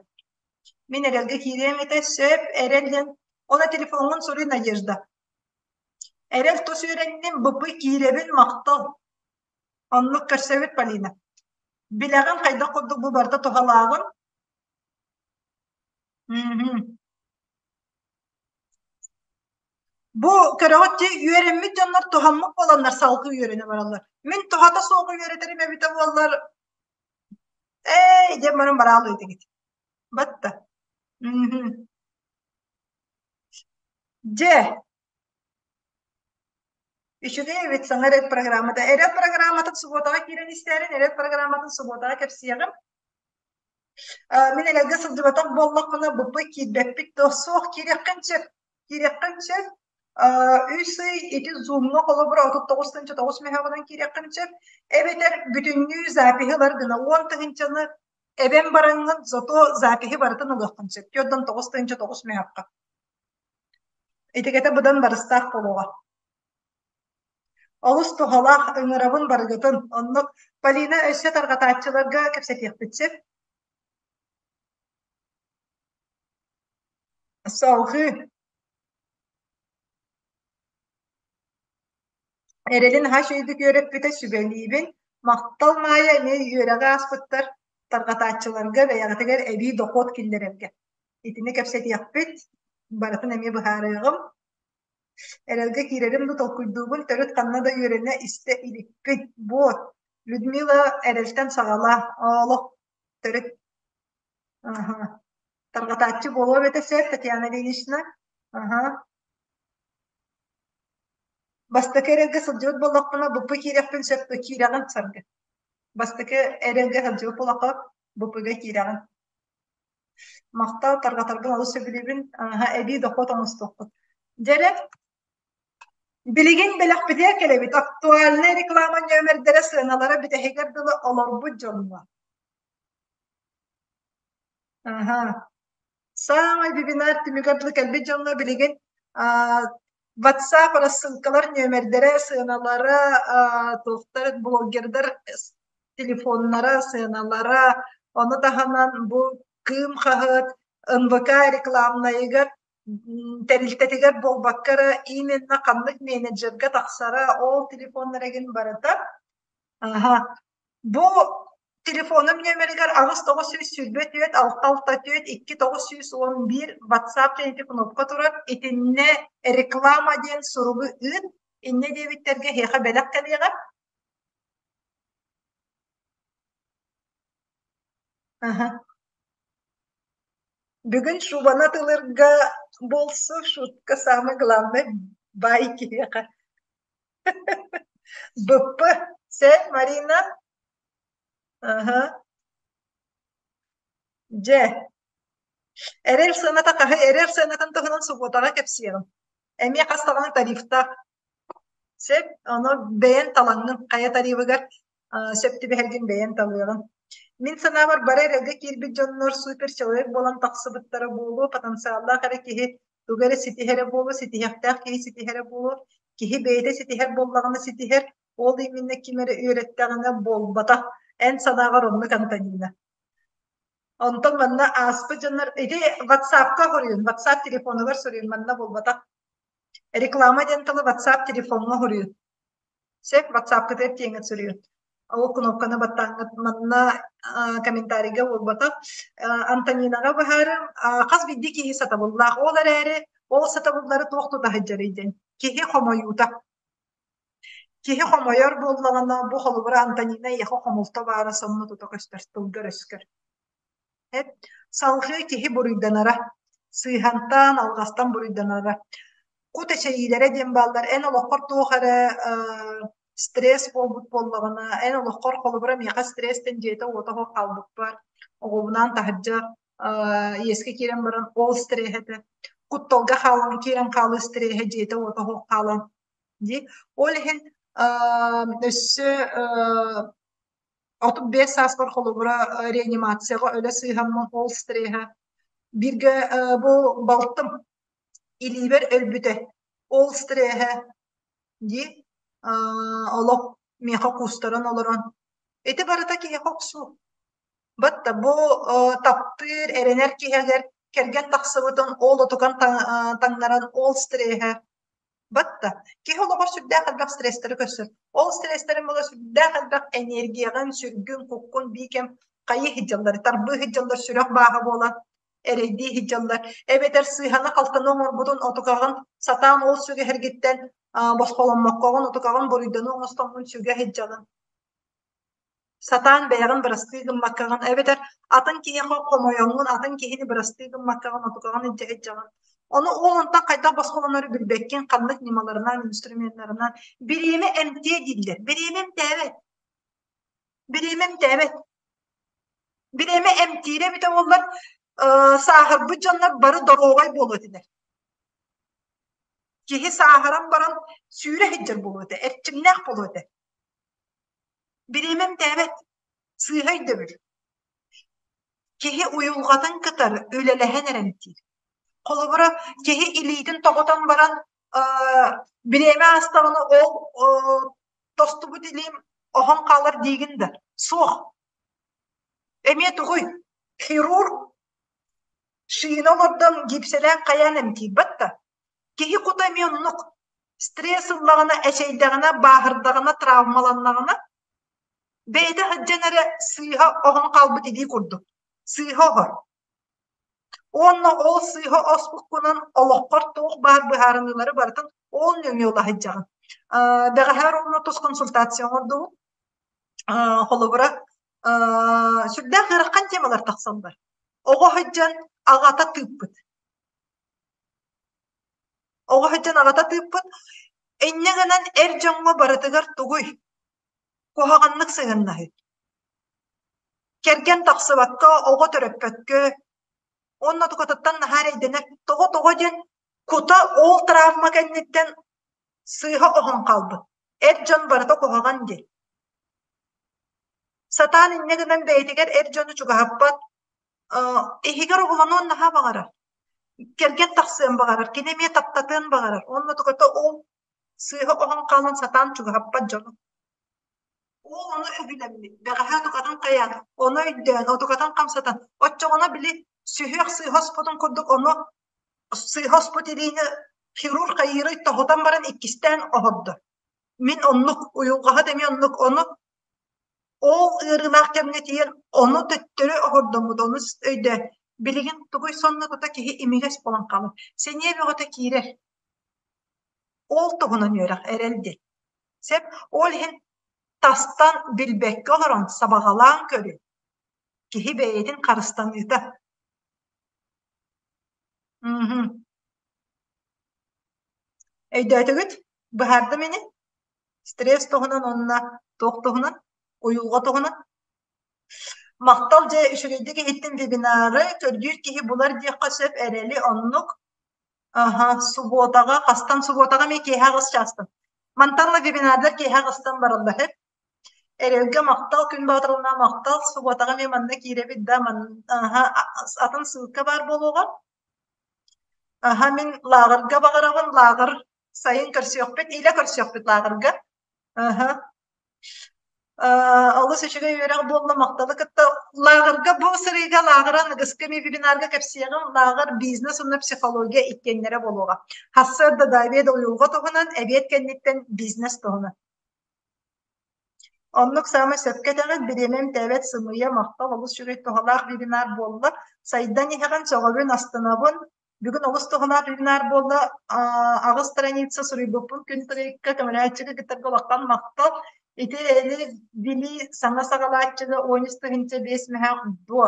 Мин эрэлгэ киириэм этэ, сөп, эрэл диэн. Оны телефоҥҥун суруй, Надежда. Эрэл тус үөрэнним, быпы киирэбин, махтал. Оннук көрсөбүт, Полина. Билэҕин хайдах курдук бу барыта туһалааҕын? Мм. Бу көрөҕүт дии, үөрэммит дьоннор туһаммыт буоланнар салгыы үөрэнэ бараллар. Мин туһата суоҕу үөрэтэрим эбитэ буоллар, ээ, диэн баран бараалыы этигит. Батта. Мм. Дьэ, үчүгэй эбит саҥа эрэл программата. Эрэл программатын субуотаҕа киирэн истээрин, эрэл программатын субуотаҕа кэпсиэҕим. Мин эрэлгэ сылдьыбатах буоллахпына, буппуй киирбэппит дуо? Суох, киириэххин сөп. Киириэххин сөп. Үс ый ити Zoom-ҥа холобура 39 9 мөһөөҕүнэн киириэххин сөп. Эбэтэр бүтүннүү запиһы ылар гына 10 тыһыынчаны эбэн бараҥҥын, зато запиһы барытын ылыаххын сөп. 49 9 мөһөөххө. Итигэтэ быдан барыстаах буолуоҕа. Олус туһалаах ыҥырабын барыгытын. Оннук Полина өссө тарҕатааччыларга кэпсэтиэхпит сөп. Салгыы. Эрэлин наһаа үчүгэйдик үөрэппитэ, сүбэлиибин. Махтал Маайа эмиэ үөрэҕи ааспыттар тарҕатааччыларга бэйэҕитигэр эбии дохуот киллэрэргэ. Итини кэпсэтиэхпит, барытын эмиэ быһаарыаҕым. Эрэлгэ киирэрим да толкуйдуубун, төрүт ханна да үөрэнэ истэ иликпин. Вот, Людмила эрэлтэн саҕалаа, олох төрүт Аха. Тарҕатааччы буолуо эбэтэ сөп, Татьяна Ильинична. Аха. Бастакы эрэлгэ сылдьыбыт буоллахпына, БП киириэхпин сөп дуо? Киирэҕин, Саргы. Бастакы эрэлгэ сылдьыбыт буоллахха, БП-га киирэҕин. Махтал, тарҕатарбын олус сөбүлүүбүн. Аха, эбии дохуот оҥостуохпут. Дьэ эрэ, билигин бэлэхпитигэр кэлэбит. Актуальнай реклама нүөмэрдэрэ сыаналара бүтэһигэр дылы олорбут дьоҥҥо. Аха. Саамай вебинар түмүгэр дылы кэлбит дьоҥҥо билигин WhatsApp рассылкалар нүөмэрдэрэ, сыаналара, туохтар, блогердар телефоннара, сыаналара, ону таһынан бу Кыым хаһыат НВК рекламнайыгар тэрилтэтигэр буолбакка эрэ именно ханнык менеджергэ тахсара, ол телефоннар игин барыта. Аха. Бу телефонум нүөмэригэр 8 924 664 2911 WhatsApp диэн ити кнопка турар. Итиннэ реклама диэн суругу ыыт. Инньэ диэбиттэргэ эһиэхэ бэлэх кэлиэҕэ. Аха. Бүгүн шубаны атыылыырга буолсу, шутка самый главный баай киһиэхэ. БП. Сэ, Марина? Аха. Дьэ, эрэл сыаната хаһый? Эрэл сыанатын туһунан субуотаҕа кэпсиэҕим. Эмиэ хас даҕаны тарифтаах. Сөп, ону бэйэн талаҥҥын хайа тарифыгар сөп түбэһэргин бэйэн талыаҕын. Мин санаабар бары эрэлгэ киирбит дьоннор супер человек буолан тахсыбыттара буолуо, потенциаллаах эрэ киһи тугу эрэ ситиһэрэ буолуо, ситиһиэхтээх киһи ситиһэрэ буолуо. Киһи бэйэтэ ситиһэр буоллаҕына ситиһэр, ол именно ким эрэ үөрэттэҕинэ буолбатах. Эн санааҕар оннук Антонина. Онтон манна ааспыт дьоннор ити WhatsApp-ка суруйун, WhatsApp телефонугар суруйун, манна буолбатах. Реклама диэн тылы WhatsApp телефоҥҥа суруйун. Сөп, WhatsApp-кытыгар тиэҥҥит суруйун. Ол кнопканы баттааҥҥыт манна комментарийга буолбатах. Антонинаҕа быһаарым, хас биирдии киһи сатабыллаах. Ол эрээри, ол сатабыллары туох тута сылдьарый диэн. Киһи хомойуута. Киһи хомойор буоллаҕына, бу холобура Антонина эйиэхэ хомолто баара сонно тута көстөр тылгар-өскөр. Эп, салҕыы киһи буруйданара, сыыһантан, алҕастан буруйданара. Кут эчэйиилэрэ диэн бааллар. Эн олоххор туох эрэ стресс буолбут буоллаҕына, эн олоххор холобура миэхэ стресстэн дьиэтэ-уота суох хаалбыппар, оҕобунаан таһырдьа иэскэ киирэн баран ол стреһэ этэ. Кутталга хаалан киирэн хаалыы стреһэ дьиэтэ-уота суох хаалан дии. Ол иһин өссө 35 сааспар холобура реанимацияҕа өлө сыыһаммын ол стреһэ бииргэ бу балтым илиибэр өлбүтэ ол стреһэ дии олох миэхэ куустаран олорон ити барыта киһиэхэ охсуу Батта бу таптыыр, эрэнэр киһигэр кэргэн тахсыбытын ол отукан таҥнаран ол стреһэ Батта киһи олоҕор сүрдээх элбэх стресстары көрсөр. Ол стресстэрин була сүрдээх элбэх энергияҕын, сүргүн, куккун биикэм хайыы сылдьаллар, тарбыы сылдьаллар сүрэх бааһа буолан эрэйдии сылдьаллар. Эбэтэр сыыһаны-халтаны оҥорбутун отукаҕын сатаан ол сүгэһэргиттэн босхоломмоккоҕун отукаҕын буруйданыы оҥостоҥҥун сүгэ сылдьаҕын. Сатаан бэйэҕин бырастыы гыммаккаҕын эбэтэр атын киһиэхэ хомойоҥҥун, атын киһини бырастыы гыммаккаҕын, отукаҕын илдьэ сылдьаҕын. Ону ол онтон хайдах босхолонору билбэккин, ханнык ньымаларынан, инструменнарынан. Бириэмэ эмтиэ дииллэр. Бириэмэ эмтээбэт. Бириэмэ эмтээбэт. Бириэмэ эмтиирэ эбитэ буоллар, сааһырбыт дьоннор бары доруобай буолуо этилэр. Киһи сааһыран баран сүүрэ сылдьар буолуо этэ, эрчимнээх буолуо этэ. Бириэмэ эмтээбэт, сыыһа өйдөбүл. Киһи уйулҕатын кытары үлэлэһэн эрэ эмтиир. Холобура, киһи илиитин тоҕутан баран, бириэмэ аастаҕына ол тостубут илиим оһон хаалар диигин да, суох. Эмиэ тугуй? Хирург шина олордон гипсэлээн хайаан эмтиирбэт да. Киһи кута эмиэ оннук. Стресс ыллаҕына, эчэйдэҕинэ, бааһырдаҕына, травмаланнаҕына, бэйэтэ сылдьан эрэ сыыһа оһон хаалбыт илии курдук. Сыыһа оһор. Уонна ол сыыһа оспуккунан олоххор туох баар быһаарыныылары барытын ол нөҥүө ыла сылдьаҕын. Бэҕэһээ ровно тус консультация оҥордубут. Холобура, сүрдээх ыарахан темалар тахсаллар. Оҕо сылдьан аҕата тыыппыт. Оҕо сылдьан аҕата тыыппыт. Инньэ гынан эр дьоҥҥо барытыгар тугуй? Куһаҕаннык сыһыаннаһыы. Кэргэн тахсыбакка, оҕо төрөппөккө уонна тукатыттан наһаа эрэйдэнэр. Тоҕо-тоҕо диэн кута ол травма кэнниттэн сыыһа оһон хаалбыт. Эр дьон барыта куһаҕан диэн. Сатаан инньэ гынан бэйэтигэр эр дьону чугаһаппат, иһигэр оҕолонуон наһаа баҕарар. Кэргэн тахсыан баҕарар, кини эмиэ таптатыан баҕарар. Уонна туката ол сыыһа оһон хаалан сатаан чугаһаппат дьону. Ол ону өбүлэммит, бэҕэһээ отукатын хайаан, ону өйдөөн, отукатын хамсатан, оччоҕуна били сүһүөх сыыһа оспутун курдук ону сыыһа оспут илиини хирург хайыырый тоһутан баран иккистээн оһордо. Мин оннук, уйулҕаһыт эмиэ оннук, ону ол ыарыылаах кэмҥэ тиийэн ону төттөрү оһордоммут, ону өйдөөн, билигин тугуй сонно тута киһи имигэс буолан хаалар. Сэниэ бөҕөтө киирэр. Ол туһунан үөрэх эрэл диэн. Сөп. Ол иһин тастан билбэккэ олорон сабаҕалаан көрүү киһи бэйэтин харыстаныыта. Мм. Өйдөөтүгүт? Быһаардым ини? Стресс туһунан уонна туох туһунан? Уйулҕа туһунан? Махтал дьэ үчүгэйдик иһиттим вебинары, көрдүүр киһи булар диэххэ сөп эрэли оннук. Аха, субуотаҕа, хастан субуотаҕа эмиэ киэһэ аҕыс чаастан. Мантан ыла вебинардар киэһэ аҕыстан бараллар үһү. Эрэлгэ махтал, Күн Боотуруна махтал, субуотаҕа эмиэ манна киирэбит да, ман, аха, атын ссылка баар буолуоҕа. Аха, мин лааҕырга баҕарабын, лааҕыр сайын көрсүөхпүт, илэ көрсүөхпүт лааҕырга. Аха. Олус үчүгэй үөрэх буолла, махталы кытта. Лааҕырга бу сырыыга лааҕыра аныгыскы эмиэ вебинарга кэпсиэҕим. Лааҕыр бизнес уонна психология иккиэннэрэ буолуоҕа. Сарсыарда да эбиэт уйулҕа туһунан, эбиэт кэнниттэн бизнес туһунан. Оннук саамай сөпкө этэҕит, бириэмэ эмтээбэт сымыйа, махтал, олус үчүгэй туһалаах вебинар буолла. Сайдан иһэҕин, сөҕөбүн, астынабын. Бүгүн олус туһалаах вебинар буолла. Аҕыс страница суруйбуппун күн тырыыкка көмөлөөччүгэ кытарга улахан махтал. Ити эли билии саҥа саҕалааччыга 13 5 мөһөөх дуо?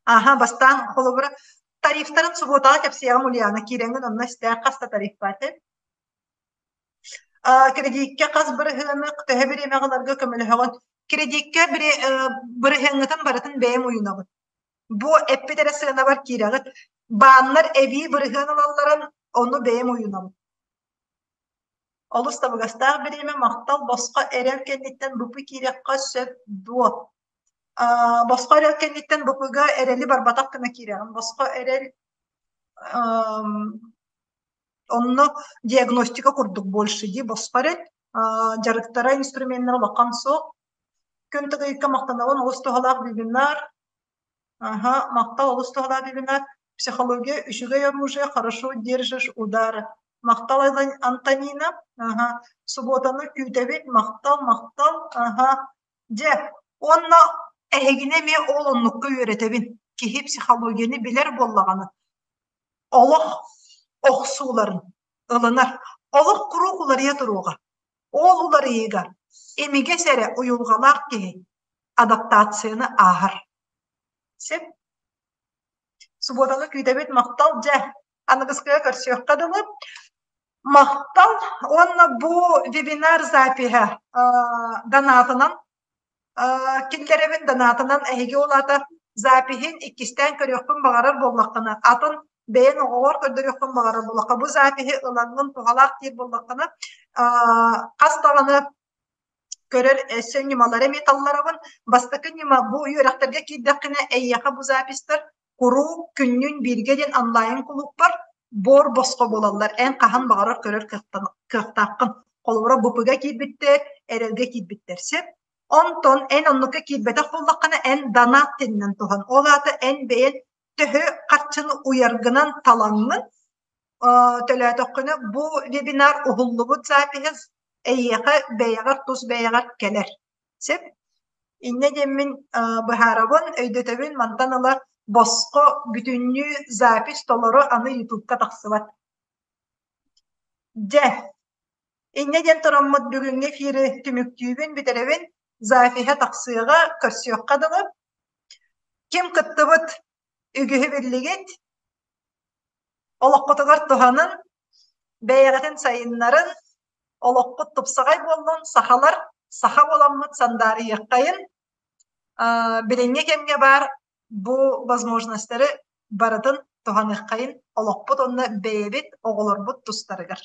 Аха, бастаан холобура тарифтарын субуотаҕа кэпсиэҕим Ульяна киирэҥҥин онно истээх хас да тариф баар Кредиккэ хас бырыһыаны төһө бириэмэҕэ ыларга көмөлөһөҕүн? Кредиккэ бырыһыаҥҥытын барытын бэйэм уйунабын. Бу эппит эрэ сыанабар киирэҕит. Бааннар эбии бырыһыан ылалларын ону бэйэм уйунабын. Олус табыгастаах бириэмэ махтал босхо эрэл кэнниттэн БП киириэххэ сөп дуо? Босхо эрэл кэнниттэн БП-га эрэли барбатах гына киирэҕин. Босхо эрэл Онно диагностика курдук больше дии босхо эрэл. Дьарыктара, инструменнара улахан суох. Күн тыгыйыкка махтанабын олус туһалаах вебинар. Аха, махтал олус туһалаах вебинар. Психология үчүгэй оружие, хорошо держишь удары. Махтал Антонина. Аха, субботаны күүтэбит. Махтал, махтал. Аха. Дьэ, уонна эһигини эмиэ ол оннукка үөрэтэбин. Киһи психологияны билэр буоллаҕына, олох охсууларын ылынар. Олох куруук уларыйа туруоҕа. Ол уларыйыыга имигэс эрэ уйулҕалаах киһи адаптацияны ааһар. Сөп. Субуотаны күүтэбит махтал дьэ. Аныгыскыга көрсүөххэ дылы. Махтал уонна бу вебинар запиһа донатынан киллэрэбин донатынан эһиги ол аата запиһин иккистээн көрүөхпүн баҕарар буоллаххына атын бэйэн оҕоҕор көрдөрүөххүн баҕарар буоллахха бу запиһи ылаҥҥын туһалаах диир буоллаххына хас даҕаны көрөр өссө ньымалары эмиэ талларабын. Бастакы ньыма бу үөрэхтэргэ киирдэххинэ эйиэхэ бу записьтар куруук күннүүн бииргэ диэн онлайн кулууппар буор босхо буолаллар. Эн хаһан баҕарар көрөр кыахтааххын. Холобура БП-га киирбиттэр, эрэлгэ киирбиттэр сөп. Онтон эн оннукка киирбэтэх буоллаххына эн донат диэнинэн туһан. Ол аата эн бэйэн төһө харчыны уйаргынан талаҥҥын төлөөтөххүнэ бу вебинар уһуллубут запиһа эйиэхэ бэйэҕэр тус бэйэҕэр кэлэр. Сөп? Инньэ диэммин быһаарабын, өйдөтөбүн, мантан ыла босхо бүтүннүү запись толору аны ютубка тахсыбат. Дьэ, инньэ диэн тураммыт бүгүҥҥү эфири түмүктүүбүн, бүтэрэбин. Запиһа тахсыаҕа, көрсүөххэ дылы. Ким кыттыбыт үгүһү биллигит, Олоххутугар туһанын, бэйэҕитин сайыннарын, олоххут тупсаҕай буоллун, сахалар саха буоламмыт сандаарыйыаххайын. Билиҥҥи кэмҥэ баар бу возможностары барытын туһаныаххайын олохпут уонна бэйэбит оҕолорбут тустарыгар.